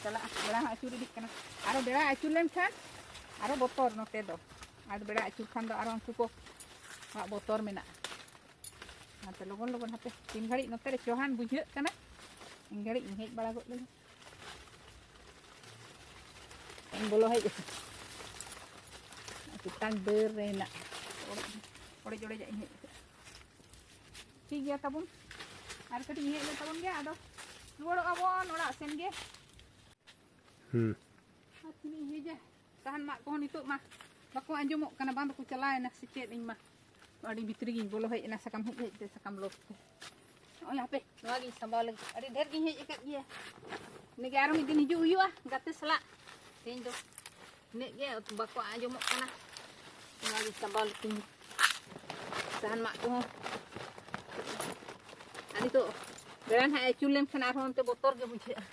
ᱪᱟᱞᱟᱜᱼᱟ, ᱵᱮᱲᱟ ᱦᱚᱸ ᱟᱹᱪᱩᱨ ᱤᱫᱤᱜ ᱠᱟᱱᱟ᱾ ᱟᱨᱚ ᱵᱮᱲᱟ ᱟᱹᱪᱩᱨ ᱞᱮᱱᱠᱷᱟᱱ ᱟᱨᱚ ᱵᱚᱛᱚᱨ ᱱᱚᱛᱮ ᱫᱚ᱾ ᱟᱨ ᱵᱮᱲᱟ ᱟᱹᱪᱩᱨ ᱠᱷᱟᱱ ᱫᱚ ᱟᱨᱚ ᱩᱱᱠᱩ ᱠᱚᱣᱟᱜ ᱵᱚᱛᱚᱨ ᱢᱮᱱᱟᱜᱼᱟ᱾ ᱚᱱᱟᱛᱮ ᱞᱚᱜᱚᱱ ᱞᱚᱜᱚᱱ ᱦᱟᱯᱮ ᱛᱤᱱ ᱜᱷᱟᱹᱲᱤᱡ ᱱᱚᱛᱮ ᱨᱮ ᱪᱚᱦᱟᱱ ᱵᱩᱡᱷᱟᱹᱜ ᱠᱟᱱᱟ, ᱤᱱ ᱜᱷᱟᱹᱲᱤᱡ ᱤᱧ ᱦᱮᱡ ᱵᱟᱲᱟ ᱜᱚᱫ ᱞᱮᱱᱟ᱾ ᱤᱧ ᱵᱚᱞᱚ ᱦᱮᱡ ᱟᱠᱟᱱᱟ᱾ ᱪᱮᱛᱟᱱ ᱰᱟᱹᱨ ᱨᱮ ᱦᱮᱱᱟᱜ ᱚᱲᱮᱡ ᱚᱲᱮᱡᱟᱜ ᱤᱧ ᱦᱮᱡ ᱟᱠᱟᱱᱟ᱾ ᱴᱷᱤᱠ ᱜᱮᱭᱟ ᱛᱟᱵᱚᱱ, ᱟᱨ ᱠᱟᱹᱴᱤᱡ ᱤᱧ ᱦᱮᱡ ᱞᱮᱱ ᱛᱟᱵᱚᱱ ᱜᱮ, ᱟᱫᱚ ᱨᱩᱣᱟᱹᱲᱚᱜᱼᱟ ᱵᱚᱱ ᱚᱲᱟᱜ ᱥᱮᱱ ᱜᱮ᱾ ᱦᱩᱸ᱾ ᱟᱨ ᱛᱤᱱᱟᱹᱜ ᱤᱧ ᱦᱮᱡᱟ, ᱥᱟᱦᱟᱱ ᱢᱟᱜ ᱠᱚᱦᱚᱸ ᱱᱤᱛᱚᱜ ᱢᱟ ᱵᱟᱠᱚ ᱟᱸᱡᱚᱢᱚᱜ ᱠᱟᱱᱟ, ᱵᱟᱝ ᱫᱚᱠᱚ ᱪᱟᱞᱟᱣ ᱮᱱᱟ ᱥᱮ ᱪᱮᱫ? ᱤᱧ ᱢᱟ ᱟᱹᱰᱤ ᱵᱷᱤᱛᱨᱤ ᱜᱤᱧ ᱵᱚᱞᱚ ᱦᱮᱡ ᱮᱱᱟ ᱥᱟᱠᱟᱢ ᱦᱮᱡ ᱦᱮᱡ ᱛᱮ, ᱥᱟᱠᱟᱢ ᱞᱚᱜ ᱛᱮ᱾ ᱱᱚᱜᱼᱚᱭ ᱦᱟᱯᱮ, ᱱᱚᱣᱟ ᱜᱤᱧ ᱥᱟᱢᱵᱟᱣ ᱞᱟᱹᱜᱤᱫ᱾ ᱟᱹᱰᱤ ᱰᱷᱮᱨ ᱜᱤᱧ ᱦᱮᱡ ᱟᱠᱟᱫ ᱜᱮᱭᱟ, ᱤᱱᱟᱹᱜᱮ ᱟᱨᱚ ᱢᱤᱫ ᱫᱤᱱ ᱦᱤᱡᱩᱜ ᱦᱩᱭᱩᱜᱼᱟ ᱜᱟᱛᱮ ᱥᱟᱞᱟᱜ᱾ ᱛᱮᱦᱮᱧ ᱫᱚ ᱤᱱᱟᱹᱜ ᱜᱮ, ᱵᱟᱠᱚ ᱟᱸᱡᱚᱢᱚᱜ ᱠᱟᱱᱟ᱾ ᱱᱚᱣᱟ ᱜᱤᱧ ᱥᱟᱢᱵᱟᱣ ᱞᱮᱫ ᱛᱤᱧ ᱥᱟᱦᱟᱱ ᱢᱟᱜ ᱠᱚᱦᱚᱸ᱾ ᱟᱨ ᱱᱤᱛᱚᱜ ᱵᱮᱲᱟ ᱱᱟᱦᱟᱜ ᱟᱹᱪᱩᱨ ᱞᱮᱱᱠᱷᱟᱱ ᱟᱨᱦᱚᱸ ᱚᱱᱛᱮ ᱵᱚᱛᱚᱨ ᱜᱮ ᱵᱩᱡᱷᱟᱹᱜᱼᱟ᱾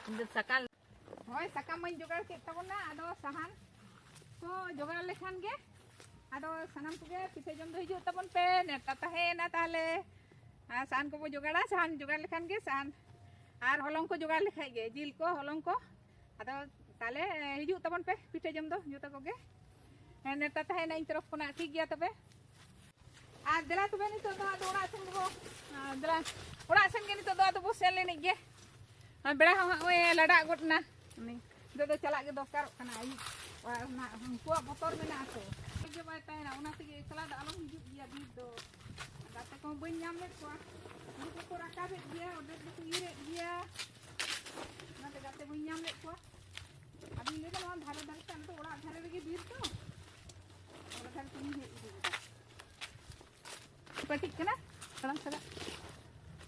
ᱤᱧ ᱫᱚ ᱥᱟᱠᱟᱢ, ᱦᱳᱭ, ᱥᱟᱠᱟᱢ ᱢᱟᱧ ᱡᱚᱜᱟᱲ ᱠᱮᱫ ᱛᱟᱵᱚᱱᱟ, ᱟᱫᱚ ᱥᱟᱦᱟᱱ ᱠᱚ ᱡᱚᱜᱟᱲ ᱞᱮᱠᱷᱟᱱ ᱜᱮ, ᱟᱫᱚ ᱥᱟᱱᱟᱢ ᱠᱚᱜᱮ ᱯᱤᱴᱷᱟᱹ ᱡᱚᱢ ᱫᱚ ᱦᱤᱡᱩᱜ ᱛᱟᱵᱚᱱ ᱯᱮ, ᱱᱮᱣᱛᱟ ᱛᱟᱦᱮᱸᱭᱮᱱᱟ ᱛᱟᱦᱞᱮ᱾ ᱟᱨ ᱥᱟᱦᱟᱱ ᱠᱚᱵᱚ ᱡᱚᱜᱟᱲᱟ, ᱥᱟᱦᱟᱱ ᱡᱚᱜᱟᱲ ᱞᱮᱠᱷᱟᱱ ᱜᱮ, ᱥᱟᱦᱟᱱ ᱟᱨ ᱦᱚᱞᱚᱝ ᱠᱚ ᱡᱚᱜᱟᱲ ᱞᱮᱠᱷᱟᱡ ᱜᱮ, ᱡᱤᱞ ᱠᱚ, ᱦᱚᱞᱚᱝ ᱠᱚ, ᱟᱫᱚ ᱛᱟᱦᱞᱮ ᱦᱤᱡᱩᱜ ᱛᱟᱵᱚᱱ ᱯᱮ ᱯᱤᱴᱷᱟᱹ ᱡᱚᱢ ᱫᱚ ᱡᱚᱛᱚ ᱠᱚᱜᱮ᱾ ᱦᱮᱸ, ᱱᱮᱣᱛᱟ ᱛᱟᱦᱮᱸᱭᱮᱱᱟ ᱤᱧ ᱛᱚᱨᱚᱯ ᱠᱷᱚᱱᱟᱜ, ᱴᱷᱤᱠ ᱜᱮᱭᱟ ᱛᱚᱵᱮ᱾ ᱟᱨ ᱫᱮᱞᱟ ᱛᱚᱵᱮ ᱱᱤᱛᱚᱜ ᱫᱚ ᱟᱫᱚ ᱚᱲᱟᱜ ᱥᱮᱱ ᱜᱮᱵᱚ, ᱟᱨ ᱫᱮᱞᱟ, ᱚᱲᱟᱜ ᱥᱮᱱ ᱜᱮ ᱱᱤᱛᱚᱜ ᱫᱚ ᱟᱫᱚ ᱵᱚ ᱥᱮᱱ ᱞᱮᱱᱤᱡ ᱜᱮ᱾ ᱟᱨ ᱵᱮᱲᱟ ᱦᱚᱸ ᱦᱚᱸᱜᱼᱚᱭ ᱞᱟᱰᱟᱜ ᱜᱚᱫ ᱮᱱᱟ᱾ ᱱᱤᱛᱚᱜ ᱫᱚ ᱪᱟᱞᱟᱜ ᱜᱮ ᱫᱚᱨᱠᱟᱨᱚᱜ ᱠᱟᱱᱟ᱾ ᱟᱹᱭᱩᱵ ᱚᱲᱟᱜ ᱨᱮᱱᱟᱜ ᱩᱱᱠᱩᱣᱟᱜ ᱵᱚᱛᱚᱨ ᱢᱮᱱᱟᱜᱼᱟ ᱛᱚ᱾ ᱜᱮ ᱵᱟᱭ ᱛᱟᱦᱮᱱᱟ, ᱚᱱᱟ ᱛᱮᱜᱮ ᱮᱠᱞᱟ ᱫᱚ ᱟᱞᱚᱢ ᱦᱤᱡᱩᱜ ᱜᱮᱭᱟ ᱵᱤᱨ ᱫᱚ᱾ ᱜᱟᱛᱮ ᱠᱚᱦᱚᱸ ᱵᱟᱹᱧ ᱧᱟᱢ ᱞᱮᱫ ᱠᱚᱣᱟ᱾ ᱦᱩᱲᱩ ᱠᱚᱠᱚ ᱨᱟᱠᱟᱵᱮᱫ ᱜᱮᱭᱟ, ᱚᱨᱫᱷᱮᱠ ᱫᱚᱠᱚ ᱤᱨᱮᱫ ᱜᱮᱭᱟ᱾ ᱚᱱᱟᱛᱮ ᱜᱟᱛᱮ ᱵᱟᱹᱧ ᱧᱟᱢ ᱞᱮᱫ ᱠᱚᱣᱟ᱾ ᱟᱫᱚᱧ ᱞᱟᱹᱭᱫᱟ, ᱱᱚᱣᱟ ᱫᱷᱟᱨᱮ ᱫᱷᱟᱨᱮ ᱛᱮ, ᱟᱞᱮ ᱫᱚ ᱚᱲᱟᱜ ᱫᱷᱟᱨᱮ ᱨᱮᱜᱮ ᱵᱤᱨ ᱛᱚ, ᱚᱱᱟ ᱫᱷᱟᱨᱮ ᱛᱮᱜᱤᱧ ᱦᱮᱡ ᱤᱫᱤ ᱠᱮᱫᱟ᱾ ᱠᱟᱹᱴᱤᱡ ᱠᱟᱱᱟ, ᱛᱟᱲᱟᱢ ᱥᱟᱞᱟᱜ᱾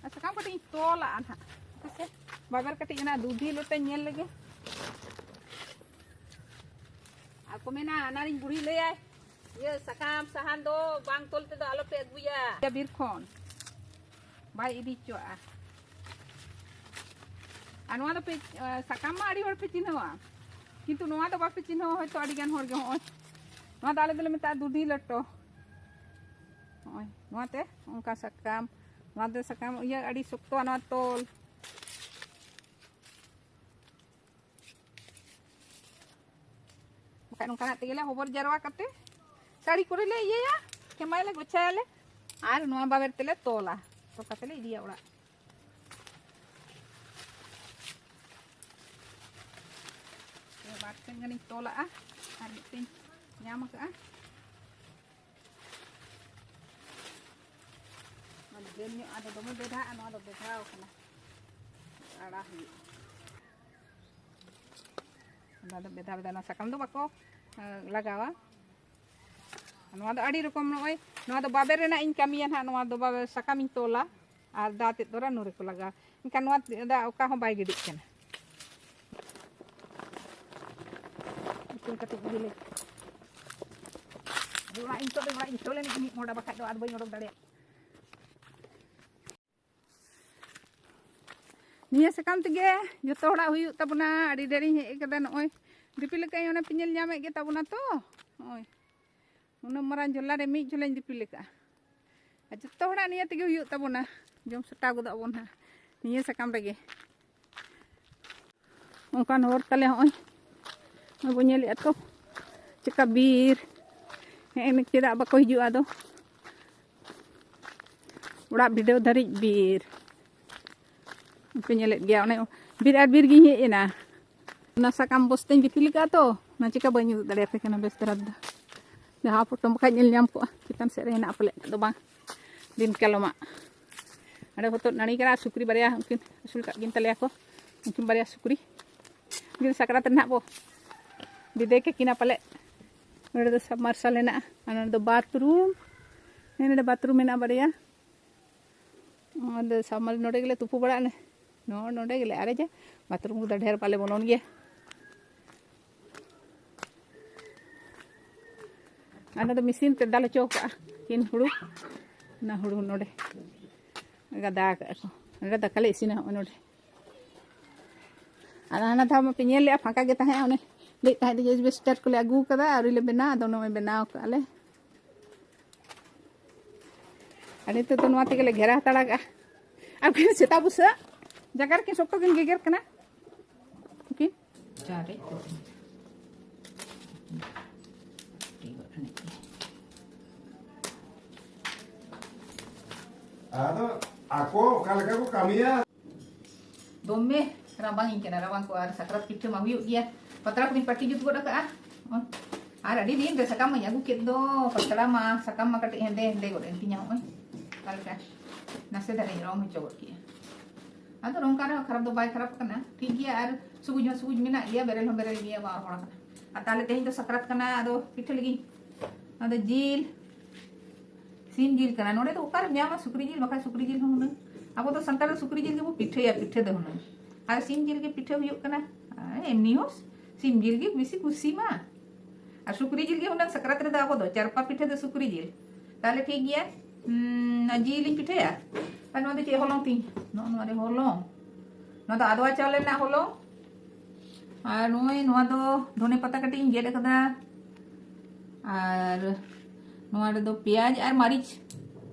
ᱟᱨ ᱥᱟᱠᱟᱢ ᱠᱟᱹᱴᱤᱡ ᱤᱧ ᱛᱚᱞᱟᱜᱼᱟ ᱱᱟᱦᱟᱜ᱾ ᱦᱮᱸᱥᱮ? ᱵᱟᱵᱮᱨ ᱠᱟᱹᱴᱤᱡ ᱚᱱᱟ ᱫᱩᱫᱷᱤ ᱞᱚᱴᱟᱧ ᱧᱮᱞ ᱞᱮᱜᱮ᱾ ᱟᱨ ᱠᱚ ᱢᱮᱱᱟ, ᱦᱟᱱᱟᱨᱤᱧ ᱵᱩᱲᱦᱤ ᱞᱟᱹᱭᱟᱭ, ᱤᱭᱟᱹ ᱥᱟᱠᱟᱢ ᱥᱟᱦᱟᱱ ᱫᱚ ᱵᱟᱝ ᱛᱚᱞ ᱛᱮᱫᱚ ᱟᱞᱚᱯᱮ ᱟᱹᱜᱩᱭᱟ ᱵᱤᱨ ᱠᱷᱚᱱ, ᱵᱟᱭ ᱤᱫᱤ ᱦᱚᱪᱚᱣᱟᱜᱼᱟ᱾ ᱟᱨ ᱱᱚᱣᱟ ᱫᱚ ᱯᱮ, ᱥᱟᱠᱟᱢ ᱢᱟ ᱟᱹᱰᱤ ᱦᱚᱲ ᱯᱮ ᱪᱤᱱᱦᱟᱹᱣᱟ, ᱠᱤᱱᱛᱩ ᱱᱚᱣᱟ ᱫᱚ ᱵᱟᱯᱮ ᱪᱤᱱᱦᱟᱹᱣᱟ ᱦᱚᱭᱛᱳ ᱟᱹᱰᱤ ᱜᱟᱱ ᱦᱚᱲ ᱜᱮ᱾ ᱦᱚᱸᱜᱼᱚᱭ ᱱᱚᱣᱟ ᱫᱚ ᱟᱞᱮ ᱫᱚᱞᱮ ᱢᱮᱛᱟᱜᱼᱟ ᱫᱩᱫᱷᱤ ᱞᱚᱴᱚ᱾ ᱦᱚᱸᱜᱼᱚᱭ ᱱᱚᱣᱟᱛᱮ ᱚᱱᱠᱟ ᱥᱟᱠᱟᱢ, ᱱᱚᱣᱟ ᱫᱚ ᱥᱟᱠᱟᱢ ᱤᱭᱟᱹ ᱟᱹᱰᱤ ᱥᱚᱠᱛᱚᱣᱟ ᱱᱚᱣᱟ ᱛᱚᱞ᱾ ᱵᱟᱠᱷᱟᱡ ᱱᱚᱝᱠᱟᱱᱟᱜ ᱛᱮᱜᱮ ᱞᱮ ᱦᱚᱵᱚᱨ ᱡᱟᱨᱣᱟ ᱠᱟᱛᱮ ᱥᱟᱹᱲᱤ ᱠᱚᱨᱮ ᱞᱮ ᱤᱭᱟᱹᱭᱟ, ᱠᱷᱮᱢᱟᱭᱟᱞᱮ, ᱜᱚᱪᱷᱟᱭᱟᱞᱮ ᱟᱨ ᱱᱚᱣᱟ ᱵᱟᱵᱮᱨ ᱛᱮᱞᱮ ᱛᱚᱞᱟ, ᱛᱚᱞ ᱠᱟᱛᱮ ᱞᱮ ᱤᱫᱤᱭᱟ ᱚᱲᱟᱜ᱾ ᱵᱟᱨ ᱴᱷᱮᱱ ᱜᱟᱱᱤᱧ ᱛᱚᱞᱟᱜᱼᱟ ᱟᱨ ᱢᱤᱫᱴᱮᱱ ᱧᱟᱢ ᱟᱠᱟᱫᱼᱟ᱾ ᱰᱷᱮᱨ ᱧᱚᱜ ᱟᱫᱚ ᱫᱚᱢᱮ ᱵᱮᱫᱷᱟᱜᱼᱟ, ᱱᱚᱣᱟ ᱫᱚ ᱵᱮᱫᱷᱟᱣ ᱠᱟᱱᱟ, ᱟᱲᱟ ᱦᱩᱭᱩᱜᱼᱟ᱾ ᱚᱱᱟ ᱫᱚ ᱵᱮᱫᱷᱟ ᱵᱮᱫᱷᱟ, ᱱᱚᱣᱟ ᱥᱟᱠᱟᱢ ᱫᱚ ᱵᱟᱠᱚ, ᱮ, ᱞᱟᱜᱟᱣᱟ᱾ ᱱᱚᱣᱟ ᱫᱚ ᱟᱹᱰᱤ ᱨᱚᱠᱚᱢ, ᱱᱚᱜᱼᱚᱭ ᱱᱚᱣᱟ ᱫᱚ ᱵᱟᱵᱮᱨ ᱨᱮᱱᱟᱜ ᱤᱧ ᱠᱟᱹᱢᱤᱭᱟ ᱱᱟᱦᱟᱜ, ᱱᱚᱣᱟ ᱫᱚ ᱵᱟᱵᱮᱨ ᱥᱟᱠᱟᱢ ᱤᱧ ᱛᱚᱞᱟ ᱟᱨ ᱫᱟ ᱛᱮᱫ ᱫᱚ ᱨᱟᱹᱱᱩ ᱨᱮᱠᱚ ᱞᱟᱜᱟᱣᱟ᱾ ᱮᱱᱠᱷᱟᱱ ᱱᱚᱣᱟ ᱫᱚ ᱚᱠᱟ ᱦᱚᱸ ᱵᱟᱭ ᱜᱤᱰᱤᱜ ᱠᱟᱱᱟ᱾ ᱤᱥᱤᱱ ᱠᱟᱛᱮ ᱤᱫᱤ ᱞᱮ᱾ ᱟᱫᱚ ᱚᱲᱟᱜ ᱤᱧ ᱱᱤᱛᱚᱜ ᱫᱚ ᱚᱲᱟᱜ ᱤᱧ ᱪᱟᱞᱟᱣ ᱞᱮᱱ ᱜᱮ ᱢᱤᱫ ᱢᱚᱦᱰᱟ, ᱵᱟᱠᱷᱟᱡ ᱫᱚ ᱟᱫᱚ ᱵᱟᱹᱧ ᱚᱰᱚᱠ ᱫᱟᱲᱮᱭᱟᱜᱼᱟ᱾ ᱱᱤᱭᱟᱹ ᱥᱟᱠᱟᱢ ᱛᱮᱜᱮ ᱡᱚᱛᱚ ᱦᱚᱲᱟᱜ ᱦᱩᱭᱩᱜ ᱛᱟᱵᱚᱱᱟ᱾ ᱟᱹᱰᱤ ᱰᱷᱮᱨᱤᱧ ᱦᱮᱡ ᱟᱠᱟᱫᱟ᱾ ᱱᱚᱜᱼᱚᱭ ᱫᱤᱯᱤᱞ ᱟᱠᱟᱫ ᱟᱹᱧ, ᱚᱱᱮ ᱯᱮ ᱧᱮᱞ ᱧᱟᱢᱮᱫ ᱜᱮ ᱛᱟᱵᱚᱱᱟ ᱛᱚ᱾ ᱱᱚᱜᱼᱚᱭ ᱩᱱᱟᱹᱜ ᱢᱟᱨᱟᱝ ᱡᱷᱚᱞᱟ ᱨᱮ ᱢᱤᱫ ᱡᱷᱚᱞᱟᱧ ᱫᱤᱯᱤᱞ ᱟᱠᱟᱫᱼᱟ᱾ ᱟᱨ ᱡᱚᱛᱚ ᱦᱚᱲᱟᱜ ᱱᱤᱭᱟᱹ ᱛᱮᱜᱮ ᱦᱩᱭᱩᱜ ᱛᱟᱵᱚᱱᱟ, ᱡᱚᱢ ᱥᱟᱴᱟᱣ ᱜᱚᱫᱚᱜ ᱟᱵᱚᱱ ᱦᱟᱸᱜ ᱱᱤᱭᱟᱹ ᱥᱟᱠᱟᱢ ᱨᱮᱜᱮ᱾ ᱚᱱᱠᱟᱱ ᱦᱚᱨ ᱛᱟᱞᱮ ᱦᱚᱸᱜᱼᱚᱭ, ᱱᱚᱜᱼᱚᱭ ᱵᱚᱱ ᱧᱮᱞᱮᱫᱼᱟ ᱛᱚ, ᱪᱮᱠᱟ ᱵᱤᱨ᱾ ᱦᱮᱸ, ᱪᱮᱫᱟᱜ ᱵᱟᱠᱚ ᱦᱤᱡᱩᱜᱼᱟ ᱟᱫᱚ? ᱚᱲᱟᱜ ᱵᱷᱤᱰᱟᱹᱣ ᱫᱷᱟᱹᱨᱤᱡ ᱵᱤᱨ᱾ ᱯᱮ ᱧᱮᱞᱮᱫ ᱜᱮᱭᱟ, ᱚᱱᱮ ᱵᱤᱨ ᱟᱨ ᱵᱤᱨ ᱜᱤᱧ ᱦᱮᱡ ᱮᱱᱟ᱾ ᱚᱱᱟ ᱥᱟᱠᱟᱢ ᱵᱚᱥᱛᱟᱧ ᱫᱤᱯᱤᱞ ᱟᱠᱟᱫᱼᱟ ᱛᱚ, ᱚᱱᱟ ᱪᱤᱠᱟ ᱵᱟᱹᱧ ᱩᱫᱩᱜ ᱫᱟᱲᱮᱭᱟᱯᱮ ᱠᱟᱱᱟ ᱵᱮᱥ ᱫᱷᱟᱨᱟ ᱫᱚ᱾ ᱡᱟᱦᱟᱸ ᱯᱚᱴᱚᱢ ᱵᱟᱠᱷᱟᱡ ᱧᱮᱞ ᱧᱟᱢ ᱠᱚᱜᱼᱟ, ᱪᱮᱛᱟᱱ ᱥᱮᱫ ᱨᱮ ᱦᱮᱱᱟᱜᱼᱟ ᱯᱟᱞᱮᱫ, ᱟᱫᱚ ᱵᱟᱝ, ᱫᱤᱱ ᱠᱟᱞᱚᱢᱟᱜ᱾ ᱚᱸᱰᱮ ᱦᱚᱛᱚᱫ ᱱᱟᱹᱲᱤ ᱠᱟᱱᱟ, ᱟᱨ ᱥᱩᱠᱨᱤ ᱵᱟᱨᱭᱟ ᱩᱱᱠᱤᱱ ᱟᱹᱥᱩᱞ ᱠᱟᱜ ᱠᱤᱱ ᱛᱟᱞᱮᱭᱟ ᱠᱚ, ᱩᱱᱠᱤᱱ ᱵᱟᱨᱭᱟ ᱥᱩᱠᱨᱤ᱾ ᱡᱩᱫᱤ ᱥᱟᱠᱨᱟᱛ ᱨᱮ ᱱᱟᱦᱟᱜ ᱵᱚ ᱵᱤᱫᱟᱹᱭ ᱠᱟᱹᱠᱤᱱᱟ ᱯᱟᱞᱮ᱾ ᱱᱚᱰᱮ ᱫᱚ ᱥᱟᱵᱢᱟᱨᱥᱟᱞ ᱦᱮᱱᱟᱜᱼᱟ, ᱟᱨ ᱱᱚᱰᱮ ᱫᱚ ᱵᱟᱛᱷᱨᱩᱢ᱾ ᱦᱮᱸ, ᱱᱚᱰᱮ ᱵᱟᱛᱷᱨᱩᱢ ᱢᱮᱱᱟᱜᱼᱟ ᱵᱟᱨᱭᱟ᱾ ᱚᱸᱰᱮ ᱥᱟᱵᱢᱟᱨ-, ᱱᱚᱰᱮ ᱜᱮᱞᱮ ᱛᱩᱯᱩ ᱵᱟᱲᱟᱜᱼᱟ᱾ ᱱᱚ-, ᱱᱚᱰᱮ ᱜᱮᱞᱮ ᱟᱨᱮᱡᱟ᱾ ᱵᱟᱛᱷᱨᱩᱢ ᱠᱚᱫᱚ ᱰᱷᱮᱨ ᱵᱟᱞᱮ ᱵᱚᱞᱚᱱ ᱜᱮᱭᱟ᱾ ᱟᱨ ᱱᱚᱰᱮ ᱢᱮᱥᱤᱱ ᱛᱮ ᱫᱟᱞ ᱦᱚᱪᱚ ᱠᱟᱜᱼᱟ ᱠᱤᱱ ᱦᱩᱲᱩ᱾ ᱚᱱᱟ ᱦᱩᱲᱩ ᱱᱚᱰᱮ ᱜᱟᱫᱟ ᱠᱟᱜᱼᱟ ᱠᱚ᱾ ᱱᱚᱰᱮ ᱫᱟᱠᱟ ᱞᱮ ᱤᱥᱤᱱᱟ, ᱦᱚᱸᱜᱼᱚᱭ ᱱᱚᱰᱮ᱾ ᱟᱨ ᱦᱟᱱᱟ ᱫᱷᱟᱣ ᱢᱟᱯᱮ ᱧᱮᱞ ᱞᱮᱜᱼᱟ, ᱯᱷᱟᱸᱠᱟ ᱜᱮ ᱛᱟᱦᱮᱸᱜᱼᱟ᱾ ᱚᱱᱮ ᱞᱟᱹᱭᱮᱫ ᱛᱟᱦᱮᱸᱫ ᱤᱧ ᱮᱥᱵᱮᱥᱴᱟᱨ ᱠᱚᱞᱮ ᱟᱹᱜᱩ ᱠᱟᱫᱟ, ᱟᱹᱣᱨᱤ ᱞᱮ ᱵᱮᱱᱟᱣᱟ, ᱟᱫᱚ ᱱᱚᱜᱼᱚᱭ ᱵᱮᱱᱟᱣ ᱠᱟᱜᱼᱟ ᱞᱮ᱾ ᱟᱨ ᱱᱤᱛᱚᱜ ᱫᱚ ᱱᱚᱣᱟ ᱛᱮᱜᱮ ᱞᱮ ᱜᱷᱮᱨᱟ ᱦᱟᱛᱟᱲ ᱠᱟᱜᱼᱟ᱾ ᱟᱨ ᱩᱱᱠᱤᱱ ᱥᱮᱛᱟ ᱵᱩᱥᱟᱹᱜ ᱡᱟᱭᱜᱟ ᱨᱮᱠᱤᱱ ᱥᱚᱠᱛᱚ ᱠᱤᱱ ᱜᱮᱜᱮᱨ ᱠᱟᱱᱟ᱾ ᱩᱱᱠᱤᱱ ᱪᱟᱨᱮᱡ ᱠᱚ᱾ ᱟᱫᱚ ᱟᱠᱚ ᱚᱠᱟ ᱞᱮᱠᱟ ᱠᱚ ᱠᱟᱹᱢᱤᱭᱟ᱾ ᱫᱚᱢᱮ ᱨᱟᱵᱟᱝ ᱤᱧ ᱠᱟᱱᱟ, ᱨᱟᱵᱟᱝ ᱠᱚ᱾ ᱟᱨ ᱥᱟᱠᱨᱟᱛ ᱯᱤᱴᱷᱟᱹ ᱢᱟ ᱦᱩᱭᱩᱜ ᱜᱮᱭᱟ᱾ ᱯᱟᱛᱲᱟ ᱠᱚᱧ ᱯᱟᱹᱴᱤ ᱡᱩᱛ ᱜᱚᱫ ᱟᱠᱟᱜᱼᱟ᱾ ᱟᱨ ᱟᱹᱰᱤ ᱫᱤᱱ ᱨᱮ ᱥᱟᱠᱟᱢ ᱢᱟᱧ ᱟᱹᱜᱩ ᱠᱮᱫ ᱫᱚ, ᱯᱟᱛᱲᱟ ᱢᱟ, ᱥᱟᱠᱟᱢ ᱢᱟ ᱠᱟᱹᱴᱤᱡ ᱦᱮᱸᱫᱮ ᱦᱮᱸᱫᱮ ᱜᱚᱫ ᱮᱱ ᱛᱤᱧᱟ᱾ ᱦᱚᱸᱜᱼᱚᱭ ᱚᱠᱟ ᱞᱮᱠᱟ ᱱᱟᱥᱮ ᱫᱷᱟᱨᱟᱧ ᱨᱚᱝ ᱦᱚᱪᱚ ᱜᱚᱫ ᱠᱮᱜᱼᱟ᱾ ᱟᱫᱚ ᱱᱚᱝᱠᱟ ᱨᱮᱦᱚᱸ ᱠᱷᱟᱨᱟᱯ ᱫᱚ ᱵᱟᱭ ᱠᱷᱟᱨᱟᱯ ᱠᱟᱱᱟ, ᱴᱷᱤᱠ ᱜᱮᱭᱟ᱾ ᱟᱨ ᱥᱩᱵᱩᱡ ᱦᱚᱸ ᱥᱩᱵᱩᱡ ᱢᱮᱱᱟᱜ ᱜᱮᱭᱟ, ᱵᱮᱨᱮᱞ ᱦᱚᱸ ᱵᱮᱨᱮᱞ ᱜᱮᱭᱟ, ᱵᱟᱝ ᱨᱚᱦᱚᱲ ᱠᱟᱱᱟ᱾ ᱟᱨ ᱛᱟᱦᱞᱮ ᱛᱮᱦᱮᱧ ᱫᱚ ᱥᱟᱠᱨᱟᱛ ᱠᱟᱱᱟ, ᱟᱫᱚ ᱯᱤᱴᱷᱟᱹ ᱞᱟᱹᱜᱤᱫ ᱟᱫᱚ ᱡᱤᱞ, ᱥᱤᱢ ᱡᱤᱞ ᱠᱟᱱᱟ᱾ ᱱᱚᱰᱮ ᱫᱚ ᱚᱠᱟᱨᱮᱢ ᱧᱟᱢᱟ ᱥᱩᱠᱨᱤ ᱡᱤᱞ, ᱵᱟᱠᱷᱟᱱ ᱥᱩᱠᱨᱤ ᱡᱤᱞ ᱦᱚᱸ ᱦᱩᱱᱟᱹᱝ᱾ ᱟᱵᱚ ᱫᱚ ᱥᱟᱱᱛᱟᱲ ᱫᱚ ᱥᱩᱠᱨᱤ ᱡᱤᱞ ᱜᱮᱵᱚ ᱯᱤᱴᱷᱟᱹᱭᱟ, ᱯᱤᱴᱷᱟᱹ ᱫᱚ ᱦᱩᱱᱟᱹᱝ᱾ ᱟᱨ ᱥᱤᱢ ᱡᱤᱞ ᱜᱮ ᱯᱤᱴᱷᱟᱹ ᱦᱩᱭᱩᱜ ᱠᱟᱱᱟ᱾ ᱟᱨ ᱮᱢᱱᱤ ᱦᱚᱸ ᱥᱤᱢ ᱡᱤᱞ ᱜᱮ ᱵᱮᱥᱤ ᱠᱩᱥᱤ ᱢᱟ᱾ ᱟᱨ ᱥᱩᱠᱨᱤ ᱡᱤᱞ ᱜᱮ ᱦᱩᱱᱟᱹᱝ ᱥᱟᱠᱨᱟᱛ ᱨᱮᱫᱚ ᱟᱵᱚ ᱫᱚ ᱪᱟᱨᱯᱟ ᱯᱤᱴᱷᱟᱹ ᱫᱚ ᱥᱩᱠᱨᱤ ᱡᱤᱞ᱾ ᱛᱟᱦᱞᱮ ᱴᱷᱤᱠ ᱜᱮᱭᱟ᱾ ᱦᱩᱸ, ᱚᱱᱟ ᱡᱤᱞ ᱤᱧ ᱯᱤᱴᱷᱟᱹᱭᱟ᱾ ᱟᱨ ᱱᱚᱣᱟ ᱫᱚ ᱪᱮᱫ ᱦᱚᱞᱚᱝ ᱛᱤᱧ? ᱱᱚᱜᱼᱚ ᱱᱚᱣᱟ ᱨᱮ ᱦᱚᱞᱚᱝ᱾ ᱱᱚᱣᱟ ᱫᱚ ᱟᱫᱣᱟ ᱪᱟᱣᱞᱮ ᱨᱮᱱᱟᱜ ᱦᱚᱞᱚᱝ᱾ ᱟᱨ ᱱᱚᱜᱼᱚᱭ ᱱᱚᱣᱟ ᱫᱚ ᱫᱷᱚᱱᱮ ᱯᱟᱛᱟ ᱠᱟᱹᱴᱤᱡ ᱤᱧ ᱜᱮᱫ ᱟᱠᱟᱫᱟ᱾ ᱟᱨ ᱱᱚᱣᱟ ᱨᱮᱫᱚ ᱯᱮᱸᱭᱟᱡᱽ ᱟᱨ ᱢᱟᱹᱨᱤᱪ,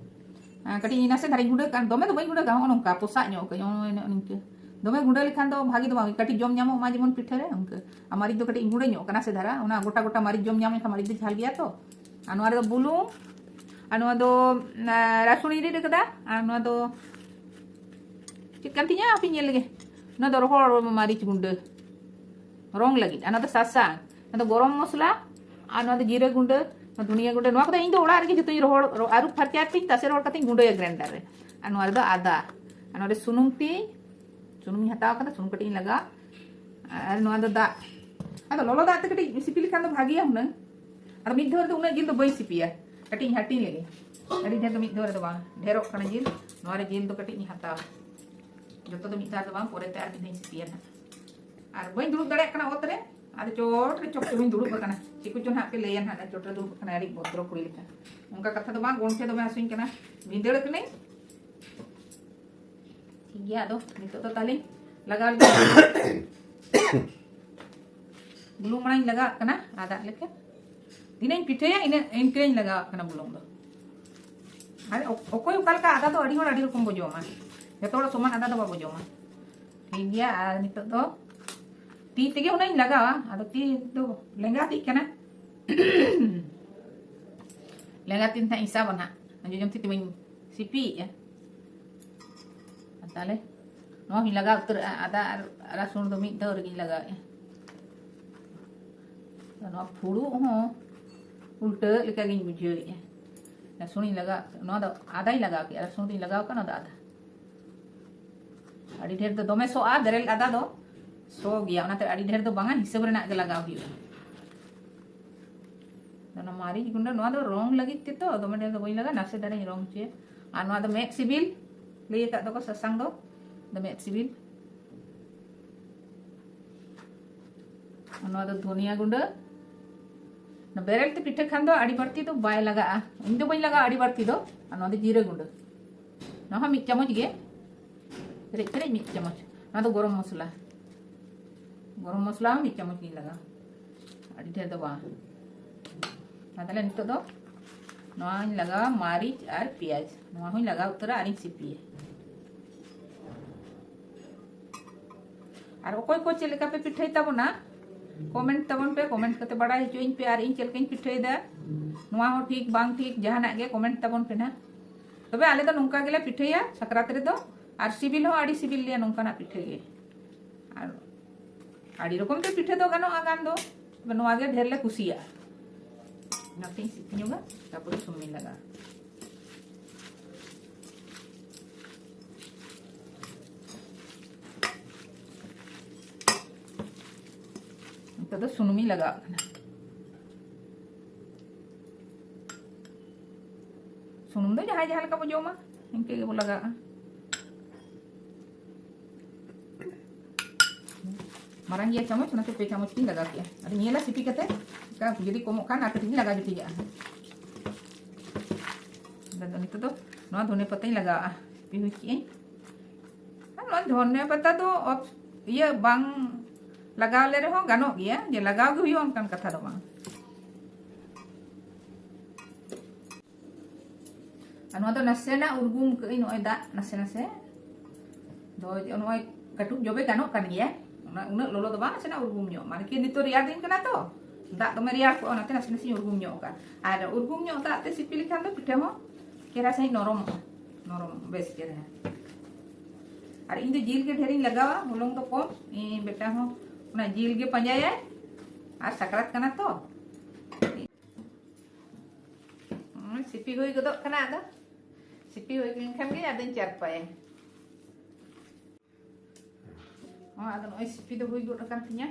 ᱟᱨ ᱠᱟᱹᱴᱤᱡ ᱤᱧ ᱱᱟᱥᱮ ᱫᱷᱟᱨᱟᱧ ᱜᱩᱸᱰᱟᱹ ᱠᱟᱜᱼᱟ, ᱫᱚᱢᱮ ᱫᱚ ᱵᱟᱹᱧ ᱜᱩᱸᱰᱟᱹ ᱠᱟᱜᱼᱟ, ᱱᱚᱜᱼᱚ ᱱᱚᱝᱠᱟ ᱯᱚᱥᱟᱜ ᱧᱚᱜ ᱠᱟᱜᱼᱟᱹᱧ, ᱱᱚᱜᱼᱚᱭ ᱱᱚᱜᱼᱚ ᱱᱤᱝᱠᱟᱹ᱾ ᱫᱚᱢᱮ ᱜᱩᱸᱰᱟᱹ ᱞᱮᱠᱷᱟᱱ ᱫᱚ ᱵᱷᱟᱜᱮ ᱫᱚ ᱵᱟᱝ, ᱠᱟᱹᱴᱤᱡ ᱡᱚᱢ ᱧᱟᱢᱚᱜ ᱢᱟ ᱡᱮᱢᱚᱱ ᱯᱤᱴᱷᱟᱹ ᱨᱮ, ᱚᱱᱠᱟ᱾ ᱟᱨ ᱢᱟᱹᱨᱤᱪ ᱫᱚ ᱠᱟᱹᱴᱤᱡ ᱤᱧ ᱜᱩᱸᱰᱟᱹ ᱧᱚᱜ ᱠᱟᱜᱼᱟ ᱱᱟᱥᱮ ᱫᱷᱟᱨᱟ, ᱚᱱᱟ ᱜᱚᱴᱟ ᱜᱚᱴᱟ ᱢᱟᱹᱨᱤᱪ ᱡᱚᱢ ᱧᱟᱢ ᱞᱮᱠᱷᱟᱱ ᱢᱟᱹᱨᱤᱪ ᱫᱚ ᱡᱷᱟᱞ ᱜᱮᱭᱟ ᱛᱚ᱾ ᱟᱨ ᱱᱚᱣᱟ ᱨᱮᱫᱚ ᱵᱩᱞᱩᱝ, ᱟᱨ ᱱᱚᱣᱟ ᱫᱚ, ᱟᱸ, ᱨᱟᱹᱥᱩᱱ ᱤᱧ ᱨᱤᱫ ᱟᱠᱟᱫᱟ, ᱟᱨ ᱱᱚᱣᱟ ᱫᱚ ᱪᱮᱫ ᱠᱟᱱ ᱛᱤᱧᱟ ᱦᱟᱯᱮᱧ ᱧᱮᱞ ᱞᱮᱜᱮ᱾ ᱱᱚᱣᱟ ᱫᱚ ᱨᱚᱦᱚᱲ ᱢᱟᱹᱨᱤᱪ ᱜᱩᱸᱰᱟᱹ, ᱨᱚᱝ ᱞᱟᱹᱜᱤᱫ᱾ ᱟᱨ ᱱᱚᱣᱟ ᱫᱚ ᱥᱟᱥᱟᱝ, ᱱᱚᱣᱟ ᱫᱚ ᱜᱚᱨᱚᱢ ᱢᱚᱥᱞᱟ, ᱟᱨ ᱱᱚᱣᱟ ᱫᱚ ᱡᱤᱨᱟᱹ ᱜᱩᱸᱰᱟᱹ, ᱱᱚᱣᱟ ᱫᱷᱩᱱᱤᱭᱟᱹ ᱜᱩᱸᱰᱟᱹ᱾ ᱱᱚᱣᱟ ᱠᱚᱫᱚ ᱤᱧ ᱫᱚ ᱚᱲᱟᱜ ᱨᱮᱜᱮ ᱡᱚᱛᱚᱧ ᱨᱚᱦᱚᱲ, ᱨᱚ-, ᱟᱹᱨᱩᱵ ᱯᱷᱟᱨᱪᱟ ᱠᱟᱛᱮᱧ ᱛᱟᱥᱮ ᱨᱚᱦᱚᱲ ᱠᱟᱛᱮᱧ ᱜᱩᱸᱰᱟᱹᱭᱟ ᱜᱨᱟᱭᱱᱰᱟᱨ ᱨᱮ᱾ ᱟᱨ ᱱᱚᱣᱟ ᱨᱮᱫᱚ ᱟᱫᱟ, ᱟᱨ ᱱᱚᱰᱮ ᱥᱩᱱᱩᱢ ᱛᱤᱧ, ᱥᱩᱱᱩᱢᱤᱧ ᱦᱟᱛᱟᱣ ᱠᱟᱫᱟ, ᱥᱩᱱᱩᱢ ᱠᱟᱹᱴᱤᱡ ᱤᱧ ᱞᱟᱜᱟᱣᱟ᱾ ᱟᱨ ᱱᱚᱣᱟ ᱫᱚ ᱫᱟᱜ, ᱟᱫᱚ ᱞᱚᱞᱚ ᱫᱟᱜ ᱛᱮ ᱠᱟᱹᱴᱤᱡ ᱥᱤᱯᱤ ᱞᱮᱠᱷᱟᱱ ᱫᱚ ᱵᱷᱟᱜᱮᱭᱟ ᱦᱩᱱᱟᱹᱝ᱾ ᱟᱫᱚ ᱢᱤᱫ ᱫᱷᱟᱣ ᱨᱮᱫᱚ ᱩᱱᱟᱹᱜ ᱡᱤᱞ ᱫᱚ ᱵᱟᱹᱧ ᱥᱤᱯᱤᱭᱟ, ᱠᱟᱹᱴᱤᱡ ᱤᱧ ᱦᱟᱹᱴᱤᱧ ᱞᱮᱜᱮ᱾ ᱟᱹᱰᱤ ᱰᱷᱮᱨ ᱫᱚ ᱢᱤᱫ ᱫᱷᱟᱣ ᱨᱮᱫᱚ ᱵᱟᱝ, ᱰᱷᱮᱨᱚᱜ ᱠᱟᱱᱟ ᱡᱤᱞ᱾ ᱱᱚᱣᱟ ᱨᱮ ᱡᱤᱞ ᱫᱚ ᱠᱟᱹᱴᱤᱡ ᱤᱧ ᱦᱟᱛᱟᱣᱟ, ᱡᱚᱛᱚ ᱫᱚ ᱢᱤᱫ ᱫᱷᱟᱣ ᱫᱚ ᱵᱟᱝ, ᱯᱚᱨᱮᱛᱮ ᱟᱨ ᱢᱤᱫ ᱫᱷᱟᱣ ᱤᱧ ᱥᱤᱯᱤᱭᱟ ᱱᱟᱜ᱾ ᱟᱨ ᱵᱟᱹᱧ ᱫᱩᱲᱩᱵ ᱫᱟᱲᱮᱭᱟᱜ ᱠᱟᱱᱟ ᱚᱛ ᱨᱮ, ᱟᱫᱚ ᱪᱚᱴ ᱨᱮ ᱪᱚᱴ ᱛᱮ ᱵᱟᱹᱧ ᱫᱩᱲᱩᱵ ᱟᱠᱟᱱᱟ᱾ ᱪᱮᱫ ᱠᱚᱪᱚ ᱱᱟᱜ ᱯᱮ ᱞᱟᱹᱭᱟ ᱱᱟᱜ, ᱪᱚᱴ ᱨᱮ ᱫᱩᱲᱩᱵ ᱟᱠᱟᱱᱟ, ᱟᱹᱰᱤ ᱵᱷᱚᱫᱨᱚ ᱠᱩᱲᱤ ᱞᱮᱠᱟ᱾ ᱚᱱᱠᱟ ᱠᱟᱛᱷᱟ ᱫᱚ ᱵᱟᱝ, ᱜᱚᱱᱴᱷᱮ ᱫᱚᱢᱮ ᱦᱟᱹᱥᱩᱧ ᱠᱟᱱᱟ, ᱵᱷᱤᱸᱫᱟᱹᱲ ᱠᱟᱹᱱᱟᱹᱧ᱾ ᱴᱷᱤᱠ ᱜᱮᱭᱟ, ᱟᱫᱚ ᱱᱤᱛᱚᱜ ᱫᱚ ᱛᱟᱦᱞᱮ ᱞᱟᱜᱟᱣ ᱞᱮᱜᱮ᱾ ᱵᱩᱞᱩᱝ ᱢᱟᱲᱟᱝ ᱤᱧ ᱞᱟᱜᱟᱣᱟᱜ ᱠᱟᱱᱟ ᱟᱫᱟ ᱞᱮᱠᱟ᱾ ᱛᱤᱱᱟᱹᱜ ᱤᱧ ᱯᱤᱴᱷᱟᱹᱭᱟ, ᱤᱱᱟᱹᱜ ᱤᱱᱠᱟᱹᱧ ᱞᱟᱜᱟᱣᱟᱜ ᱠᱟᱱᱟ ᱵᱩᱞᱩᱝ ᱫᱚ᱾ ᱟᱨ ᱚᱠ-, ᱚᱠᱚᱭ ᱚᱠᱟ ᱞᱮᱠᱟ ᱟᱫᱟ ᱫᱚ ᱟᱹᱰᱤ ᱦᱚᱲ ᱟᱹᱰᱤ ᱨᱚᱠᱚᱢ ᱵᱚ ᱡᱚᱢᱟ, ᱡᱚᱛᱚ ᱦᱚᱲ ᱥᱚᱢᱟᱱ ᱟᱫᱟ ᱫᱚ ᱵᱟᱵᱚ ᱡᱚᱢᱟ᱾ ᱴᱷᱤᱠ ᱜᱮᱭᱟ, ᱟᱨ ᱱᱤᱛᱚᱜ ᱫᱚ ᱛᱤ ᱛᱮᱜᱮ ᱚᱱᱟᱧ ᱞᱟᱜᱟᱣᱟ, ᱟᱫᱚ ᱛᱤ ᱫᱚ ᱞᱮᱸᱜᱟ ᱛᱤᱜ ᱠᱟᱱᱟ᱾ ᱞᱮᱸᱜᱟ ᱛᱤ ᱱᱟᱦᱟᱜ ᱤᱧ ᱥᱟᱵᱟ ᱱᱟᱦᱟᱜ, ᱡᱚᱡᱚᱢ ᱛᱤ ᱛᱮ ᱵᱟᱹᱧ ᱥᱤᱯᱤᱭᱮᱜᱼᱟ᱾ ᱟᱨ ᱛᱟᱦᱞᱮ ᱱᱚᱣᱟ ᱦᱚᱸᱧ ᱞᱟᱜᱟᱣ ᱩᱛᱟᱹᱨᱟᱜᱼᱟ, ᱟᱫᱟ ᱟᱨ ᱨᱟᱹᱥᱩᱱ ᱫᱚ ᱢᱤᱫ ᱫᱷᱟᱣ ᱨᱮᱜᱮᱧ ᱞᱟᱜᱟᱣᱮᱜᱼᱟ᱾ ᱱᱚᱣᱟ ᱯᱷᱩᱲᱩᱜ ᱦᱚᱸ ᱩᱞᱴᱟᱹ ᱞᱮᱠᱟᱜᱤᱧ ᱵᱩᱡᱷᱟᱹᱣᱮᱫᱼᱟ᱾ ᱨᱟᱹᱥᱩᱱᱤᱧ ᱞᱟᱜᱟᱣ, ᱱᱚᱣᱟ ᱫᱚ ᱟᱫᱟᱧ ᱞᱟᱜᱟᱣ ᱠᱮᱫᱼᱟ, ᱨᱟᱹᱥᱩᱱ ᱫᱚᱧ ᱞᱟᱜᱟᱣ ᱠᱟᱜᱼᱟ, ᱱᱚᱣᱟ ᱫᱚ ᱟᱫᱟ᱾ ᱟᱹᱰᱤ ᱰᱷᱮᱨ ᱫᱚ ᱫᱚᱢᱮ ᱥᱚᱜᱼᱟ, ᱵᱮᱨᱮᱞ ᱟᱫᱟ ᱫᱚ ᱥᱚ ᱜᱮᱭᱟ, ᱚᱱᱟᱛᱮ ᱟᱹᱰᱤ ᱰᱷᱮᱨ ᱫᱚ ᱵᱟᱝᱟ, ᱦᱤᱥᱟᱹᱵ ᱨᱮᱱᱟᱜ ᱜᱮ ᱞᱟᱜᱟᱣ ᱦᱩᱭᱩᱜᱼᱟ᱾ ᱚᱱᱟ ᱢᱟᱹᱨᱤᱪ ᱜᱩᱸᱰᱟᱹ, ᱱᱚᱣᱟ ᱫᱚ ᱨᱚᱝ ᱞᱟᱹᱜᱤᱫ ᱛᱮᱛᱚ, ᱫᱚᱢᱮ ᱰᱷᱮᱨ ᱫᱚ ᱵᱟᱹᱧ ᱞᱟᱜᱟᱣᱟ, ᱱᱟᱥᱮ ᱫᱷᱟᱨᱟᱧ ᱨᱚᱝ ᱦᱚᱪᱚᱭᱟ᱾ ᱟᱨ ᱱᱚᱣᱟ ᱫᱚ ᱢᱮᱫ ᱥᱤᱵᱤᱞ, ᱞᱟᱹᱭ ᱟᱠᱟᱫ ᱫᱚᱠᱚ ᱥᱟᱥᱟᱝ ᱫᱚ, ᱫᱚ ᱢᱮᱫ ᱥᱤᱵᱤᱞ᱾ ᱟᱨ ᱱᱚᱣᱟ ᱫᱚ ᱫᱷᱚᱱᱤᱭᱟ ᱜᱩᱸᱰᱟᱹ᱾ ᱚᱱᱟ ᱵᱮᱨᱮᱞ ᱛᱮ ᱯᱤᱴᱷᱟᱹ ᱠᱷᱟᱱ ᱫᱚ ᱟᱹᱰᱤ ᱵᱟᱹᱲᱛᱤ ᱫᱚ ᱵᱟᱭ ᱞᱟᱜᱟᱜᱼᱟ, ᱤᱧ ᱫᱚ ᱵᱟᱹᱧ ᱞᱟᱜᱟᱣᱟ ᱟᱹᱰᱤ ᱵᱟᱹᱲᱛᱤ ᱫᱚ᱾ ᱟᱨ ᱱᱚᱣᱟ ᱫᱚ ᱡᱤᱨᱟᱹ ᱜᱩᱸᱰᱟᱹ, ᱱᱚᱣᱟ ᱦᱚᱸ ᱢᱤᱫ ᱪᱟᱢᱚᱪ ᱜᱮ, ᱯᱮᱨᱮᱡ ᱯᱮᱨᱮᱡ ᱢᱤᱫ ᱪᱟᱢᱚᱪ᱾ ᱱᱚᱣᱟ ᱫᱚ ᱜᱚᱨᱚᱢ ᱢᱚᱥᱞᱟ, ᱜᱚᱨᱚᱢ ᱢᱚᱥᱞᱟ ᱦᱚᱸ ᱢᱤᱫ ᱪᱟᱢᱚᱪ ᱜᱤᱧ ᱞᱟᱜᱟᱣᱟ, ᱟᱹᱰᱤ ᱰᱷᱮᱨ ᱫᱚ ᱵᱟᱝ᱾ ᱢᱟ ᱛᱟᱦᱞᱮ ᱱᱤᱛᱚᱜ ᱫᱚ ᱱᱚᱣᱟᱧ ᱞᱟᱜᱟᱣᱟ ᱢᱟᱹᱨᱤᱪ ᱟᱨ ᱯᱮᱸᱭᱟᱡᱽ, ᱱᱚᱣᱟ ᱦᱚᱸᱧ ᱞᱟᱜᱟᱣ ᱩᱛᱟᱹᱨᱟ ᱟᱨᱤᱧ ᱥᱤᱯᱤᱭᱟ᱾ ᱟᱨ ᱚᱠᱚᱭ ᱠᱚ ᱪᱮᱫ ᱞᱮᱠᱟ ᱯᱮ ᱯᱤᱴᱷᱟᱹᱭ ᱛᱟᱵᱚᱱᱟ, ᱠᱚᱢᱮᱱᱴ ᱛᱟᱵᱚᱱ ᱯᱮ, ᱠᱚᱢᱮᱱᱴ ᱠᱟᱛᱮ ᱵᱟᱲᱟᱭ ᱦᱚᱪᱚᱧ ᱯᱮ᱾ ᱟᱨ ᱤᱧ ᱪᱮᱫ ᱞᱮᱠᱟᱧ ᱯᱤᱴᱷᱟᱹᱭᱮᱫᱟ, ᱱᱚᱣᱟ ᱦᱚᱸ ᱴᱷᱤᱠ ᱵᱟᱝ ᱴᱷᱤᱠ, ᱡᱟᱦᱟᱱᱟᱜ ᱜᱮ ᱠᱚᱢᱮᱱᱴ ᱛᱟᱵᱚᱱ ᱯᱮ ᱱᱟᱦᱟᱜ᱾ ᱛᱚᱵᱮ ᱟᱞᱮ ᱫᱚ ᱱᱚᱝᱠᱟ ᱜᱮᱞᱮ ᱯᱤᱴᱷᱟᱹᱭᱟ ᱥᱟᱠᱨᱟᱛ ᱨᱮᱫᱚ, ᱟᱨ ᱥᱤᱵᱤᱞ ᱦᱚᱸ ᱟᱹᱰᱤ ᱥᱤᱵᱤᱞ ᱞᱮᱭᱟ ᱱᱚᱝᱠᱟᱱᱟᱜ ᱯᱤᱴᱷᱟᱹ ᱜᱮ᱾ ᱟᱨ ᱟᱹᱰᱤ ᱨᱚᱠᱚᱢ ᱛᱮ ᱯᱤᱴᱷᱟᱹ ᱫᱚ ᱜᱟᱱᱚᱜᱼᱟ ᱜᱟᱱ ᱫᱚ, ᱛᱚᱵᱮ ᱱᱚᱣᱟ ᱜᱮ ᱰᱷᱮᱨ ᱞᱮ ᱠᱩᱥᱤᱭᱟᱜᱼᱟ, ᱚᱱᱟᱛᱮᱧ ᱥᱤᱯᱤ ᱧᱚᱜᱟ, ᱛᱟᱨᱯᱚᱨᱮ ᱥᱩᱱᱩᱢᱤᱧ ᱞᱟᱜᱟᱣᱟ᱾ ᱟᱫᱚ ᱥᱩᱱᱩᱢᱤᱧ ᱞᱟᱜᱟᱣᱟᱜ ᱠᱟᱱᱟ᱾ ᱥᱩᱱᱩᱢ ᱫᱚ ᱡᱟᱦᱟᱸᱭ ᱡᱟᱦᱟᱸ ᱞᱮᱠᱟ ᱵᱚ ᱡᱚᱢᱟ, ᱤᱱᱠᱟᱹ ᱜᱮᱵᱚ ᱞᱟᱜᱟᱣᱟᱜᱼᱟ᱾ ᱢᱟᱨᱟᱝ ᱜᱮᱭᱟ ᱪᱟᱢᱚᱪ, ᱚᱱᱟᱛᱮ ᱯᱮ ᱪᱟᱢᱚᱪ ᱛᱤᱧ ᱞᱟᱜᱟᱣ ᱠᱮᱜᱼᱟ᱾ ᱟᱫᱚ ᱧᱮᱞᱟ ᱥᱤᱯᱤ ᱠᱟᱛᱮ, ᱚᱱᱠᱟ ᱡᱩᱫᱤ ᱠᱚᱢᱚᱜ ᱠᱷᱟᱱ ᱟᱨ ᱠᱟᱹᱴᱤᱡ ᱤᱧ ᱞᱟᱜᱟᱣ ᱡᱩᱴᱤᱡᱟᱜᱼᱟ᱾ ᱟᱫᱚ ᱱᱤᱛᱚᱜ ᱫᱚ ᱱᱚᱣᱟ ᱫᱷᱚᱱᱮ ᱯᱟᱛᱟᱧ ᱞᱟᱜᱟᱣᱟᱜᱼᱟ᱾ ᱥᱤᱯᱤ ᱦᱩᱭ ᱠᱮᱜᱼᱟᱹᱧ᱾ ᱟᱨ ᱱᱚᱣᱟ ᱫᱷᱚᱱᱮ ᱯᱟᱛᱟ ᱫᱚ ᱚᱯ-, ᱤᱭᱟᱹ ᱵᱟᱝ ᱞᱟᱜᱟᱣ ᱞᱮ ᱨᱮᱦᱚᱸ ᱜᱟᱱᱚᱜ ᱜᱮᱭᱟ, ᱡᱮ ᱞᱟᱜᱟᱣ ᱜᱮ ᱦᱩᱭᱩᱜᱼᱟ ᱚᱱᱠᱟᱱ ᱠᱟᱛᱷᱟ ᱫᱚ ᱵᱟᱝ᱾ ᱟᱨ ᱱᱚᱣᱟ ᱫᱚ ᱱᱟᱥᱮᱱᱟᱜ ᱩᱨᱜᱩᱢ ᱠᱟᱹᱜ ᱟᱹᱧ, ᱱᱚᱜᱼᱚᱭ ᱫᱟᱜ ᱱᱟᱥᱮ ᱱᱟᱥᱮ᱾ ᱫᱚ ᱱᱚᱜᱼᱚᱭ ᱠᱟᱹᱴᱩᱵ ᱡᱚᱵᱮ ᱜᱟᱱᱚᱜ ᱠᱟᱱ ᱜᱮᱭᱟ, ᱚᱱᱟ ᱩᱱᱟᱹᱜ ᱞᱚᱞᱚ ᱫᱚ ᱵᱟᱝ, ᱱᱟᱥᱮᱱᱟᱜ ᱩᱨᱜᱩᱢ ᱧᱚᱜ, ᱢᱟᱱᱮ ᱠᱤ ᱱᱤᱛᱚᱜ ᱨᱮᱭᱟᱲ ᱫᱤᱱ ᱠᱟᱱᱟ ᱛᱚ, ᱫᱟᱜ ᱫᱚᱢᱮ ᱨᱮᱭᱟᱲ ᱠᱚᱜᱼᱟ, ᱚᱱᱟᱛᱮ ᱱᱟᱥᱮ ᱱᱟᱥᱮᱧ ᱩᱨᱜᱩᱢ ᱧᱚᱜ ᱠᱟᱜᱼᱟ᱾ ᱟᱨ ᱩᱨᱜᱩᱢ ᱧᱚᱜ ᱫᱟᱜ ᱛᱮ ᱥᱤᱯᱤ ᱞᱮᱠᱷᱟᱱ ᱫᱚ ᱯᱤᱴᱷᱟᱹ ᱦᱚᱸ ᱪᱮᱦᱨᱟ ᱥᱟᱺᱦᱤᱡ ᱱᱚᱨᱚᱢᱚᱜᱼᱟ, ᱱᱚᱨᱚᱢᱚᱜᱼᱟ ᱵᱮᱥ ᱪᱮᱦᱨᱟ᱾ ᱟᱨ ᱤᱧ ᱫᱚ ᱡᱤᱞ ᱜᱮ ᱰᱷᱮᱨᱤᱧ ᱞᱟᱜᱟᱣᱟ, ᱦᱚᱞᱚᱝ ᱫᱚ ᱠᱚᱢ᱾ ᱤᱧ ᱵᱮᱴᱟ ᱦᱚᱸ ᱚᱱᱟ ᱡᱤᱞ ᱜᱮ ᱯᱟᱸᱡᱟᱭᱟᱭ, ᱟᱨ ᱥᱟᱠᱨᱟᱛ ᱠᱟᱱᱟ ᱛᱚ᱾ ᱦᱩᱸ, ᱥᱤᱯᱤ ᱦᱩᱭ ᱜᱚᱫᱚᱜ ᱠᱟᱱᱟ᱾ ᱟᱫᱚ ᱥᱤᱯᱤ ᱦᱩᱭ ᱞᱮᱱᱠᱷᱟᱱ ᱜᱮ ᱟᱫᱚᱧ ᱪᱟᱨᱯᱟᱭᱟ᱾ ᱦᱚᱸ, ᱟᱫᱚ ᱱᱚᱜᱼᱚᱭ ᱥᱤᱯᱤ ᱫᱚ ᱦᱩᱭ ᱜᱚᱫ ᱟᱠᱟᱱ ᱛᱤᱧᱟ᱾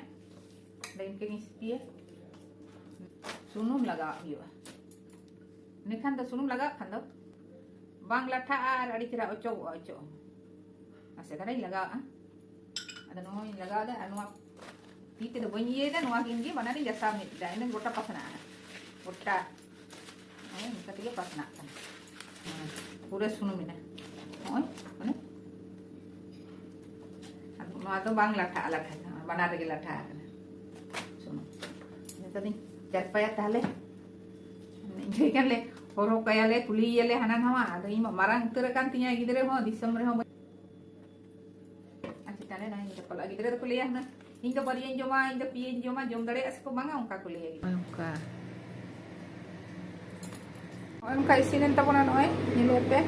ᱟᱫᱚ ᱤᱱᱠᱟᱹ ᱜᱤᱧ ᱥᱤᱯᱤᱭᱟ᱾ ᱥᱩᱱᱩᱢ ᱞᱟᱜᱟᱣᱟᱜ ᱦᱩᱭᱩᱜᱼᱟ, ᱤᱱᱟᱹᱠᱷᱟᱱ ᱫᱚ ᱥᱩᱱᱩᱢ ᱞᱟᱜᱟᱣᱟᱜ ᱠᱷᱟᱱ ᱫᱚ ᱵᱟᱝ ᱞᱟᱴᱷᱟᱜᱼᱟ ᱟᱨ ᱟᱹᱰᱤ ᱪᱮᱦᱨᱟ ᱚᱪᱚᱜᱚᱜᱼᱟ, ᱚᱪᱚᱜ ᱦᱚᱸ᱾ ᱱᱟᱥᱮ ᱫᱷᱟᱨᱟᱧ ᱞᱟᱜᱟᱣᱟᱜᱼᱟ᱾ ᱟᱫᱚ ᱱᱚᱣᱟᱧ ᱞᱟᱜᱟᱣᱫᱟ ᱟᱨ ᱱᱚᱣᱟ ᱛᱤ ᱛᱮᱫᱚ ᱵᱟᱹᱧ ᱤᱭᱟᱹᱭᱮᱫᱟ, ᱱᱚᱣᱟ ᱜᱮ ᱤᱧ ᱜᱮ ᱵᱟᱱᱟᱨᱤᱧ ᱜᱟᱥᱟᱣ ᱢᱤᱫ ᱮᱫᱟ, ᱤᱱᱟᱹ ᱜᱚᱴᱟ ᱯᱟᱥᱱᱟᱜᱼᱟ, ᱜᱚᱴᱟ᱾ ᱱᱚᱜᱼᱚᱭ ᱱᱚᱝᱠᱟ ᱛᱮᱜᱮ ᱯᱟᱥᱱᱟᱜ ᱠᱟᱱᱟ᱾ ᱯᱩᱨᱟᱹ ᱥᱩᱱᱩᱢ ᱮᱱᱟ᱾ ᱱᱚᱜᱼᱚᱭ ᱢᱟᱱᱮ ᱟᱫᱚ ᱱᱚᱣᱟ ᱫᱚ ᱵᱟᱝ ᱞᱟᱴᱷᱟᱜᱼᱟ, ᱞᱟᱴᱷᱟ ᱫᱚ ᱵᱟᱱᱟᱨ ᱨᱮᱜᱮ ᱞᱟᱴᱷᱟ ᱟᱠᱟᱱᱟ ᱥᱩᱱᱩᱢ᱾ ᱱᱤᱛᱚᱜ ᱫᱚᱧ ᱪᱟᱨᱯᱟᱭᱟ ᱛᱟᱦᱞᱮ᱾ ᱤᱧ ᱠᱷᱟᱱ ᱞᱮ ᱦᱚᱨᱦᱚ ᱠᱟᱭᱟᱞᱮ, ᱠᱩᱞᱤᱭᱮᱭᱟᱞᱮ ᱦᱟᱱᱟ ᱱᱟᱣᱟ᱾ ᱟᱫᱚ ᱤᱧ ᱢᱟ ᱢᱟᱨᱟᱝ ᱩᱛᱟᱹᱨ ᱟᱠᱟᱱ ᱛᱤᱧᱟ ᱜᱤᱫᱽᱨᱟᱹ ᱦᱚᱸ, ᱫᱤᱥᱚᱢ ᱨᱮᱦᱚᱸ ᱵᱟᱹᱧ ᱟᱨ ᱪᱮᱛᱟᱱ ᱨᱮ ᱱᱚᱜᱼᱚᱭ ᱪᱟᱯᱟᱞᱟᱜ ᱜᱤᱫᱽᱨᱟᱹ ᱫᱚᱠᱚ ᱞᱟᱹᱭᱟ ᱦᱩᱱᱟᱹᱝ, "ᱤᱧ ᱫᱚ ᱵᱟᱨᱭᱟᱧ ᱡᱚᱢᱟ, ᱤᱧ ᱫᱚ ᱯᱮᱭᱟᱧ ᱡᱚᱢᱟ", ᱡᱚᱢ ᱫᱟᱲᱮᱭᱟᱜᱼᱟ ᱥᱮᱠᱚ ᱵᱟᱝᱟ, ᱚᱱᱠᱟ ᱠᱚ ᱞᱟᱹᱭᱟ᱾ ᱱᱚᱜᱼᱚᱭ ᱱᱚᱝᱠᱟ᱾ ᱱᱚᱜᱼᱚᱭ ᱱᱚᱝᱠᱟ ᱤᱥᱤᱱ ᱮᱱ ᱛᱟᱵᱚᱱᱟ, ᱱᱚᱜᱼᱚᱭ ᱧᱮᱞᱮᱫ ᱯᱮ,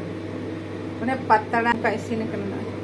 ᱢᱟᱱᱮ ᱯᱟᱛᱲᱟ ᱱᱚᱝᱠᱟ ᱤᱥᱤᱱ ᱟᱠᱟᱱᱟ ᱱᱚᱜᱼᱚᱭ᱾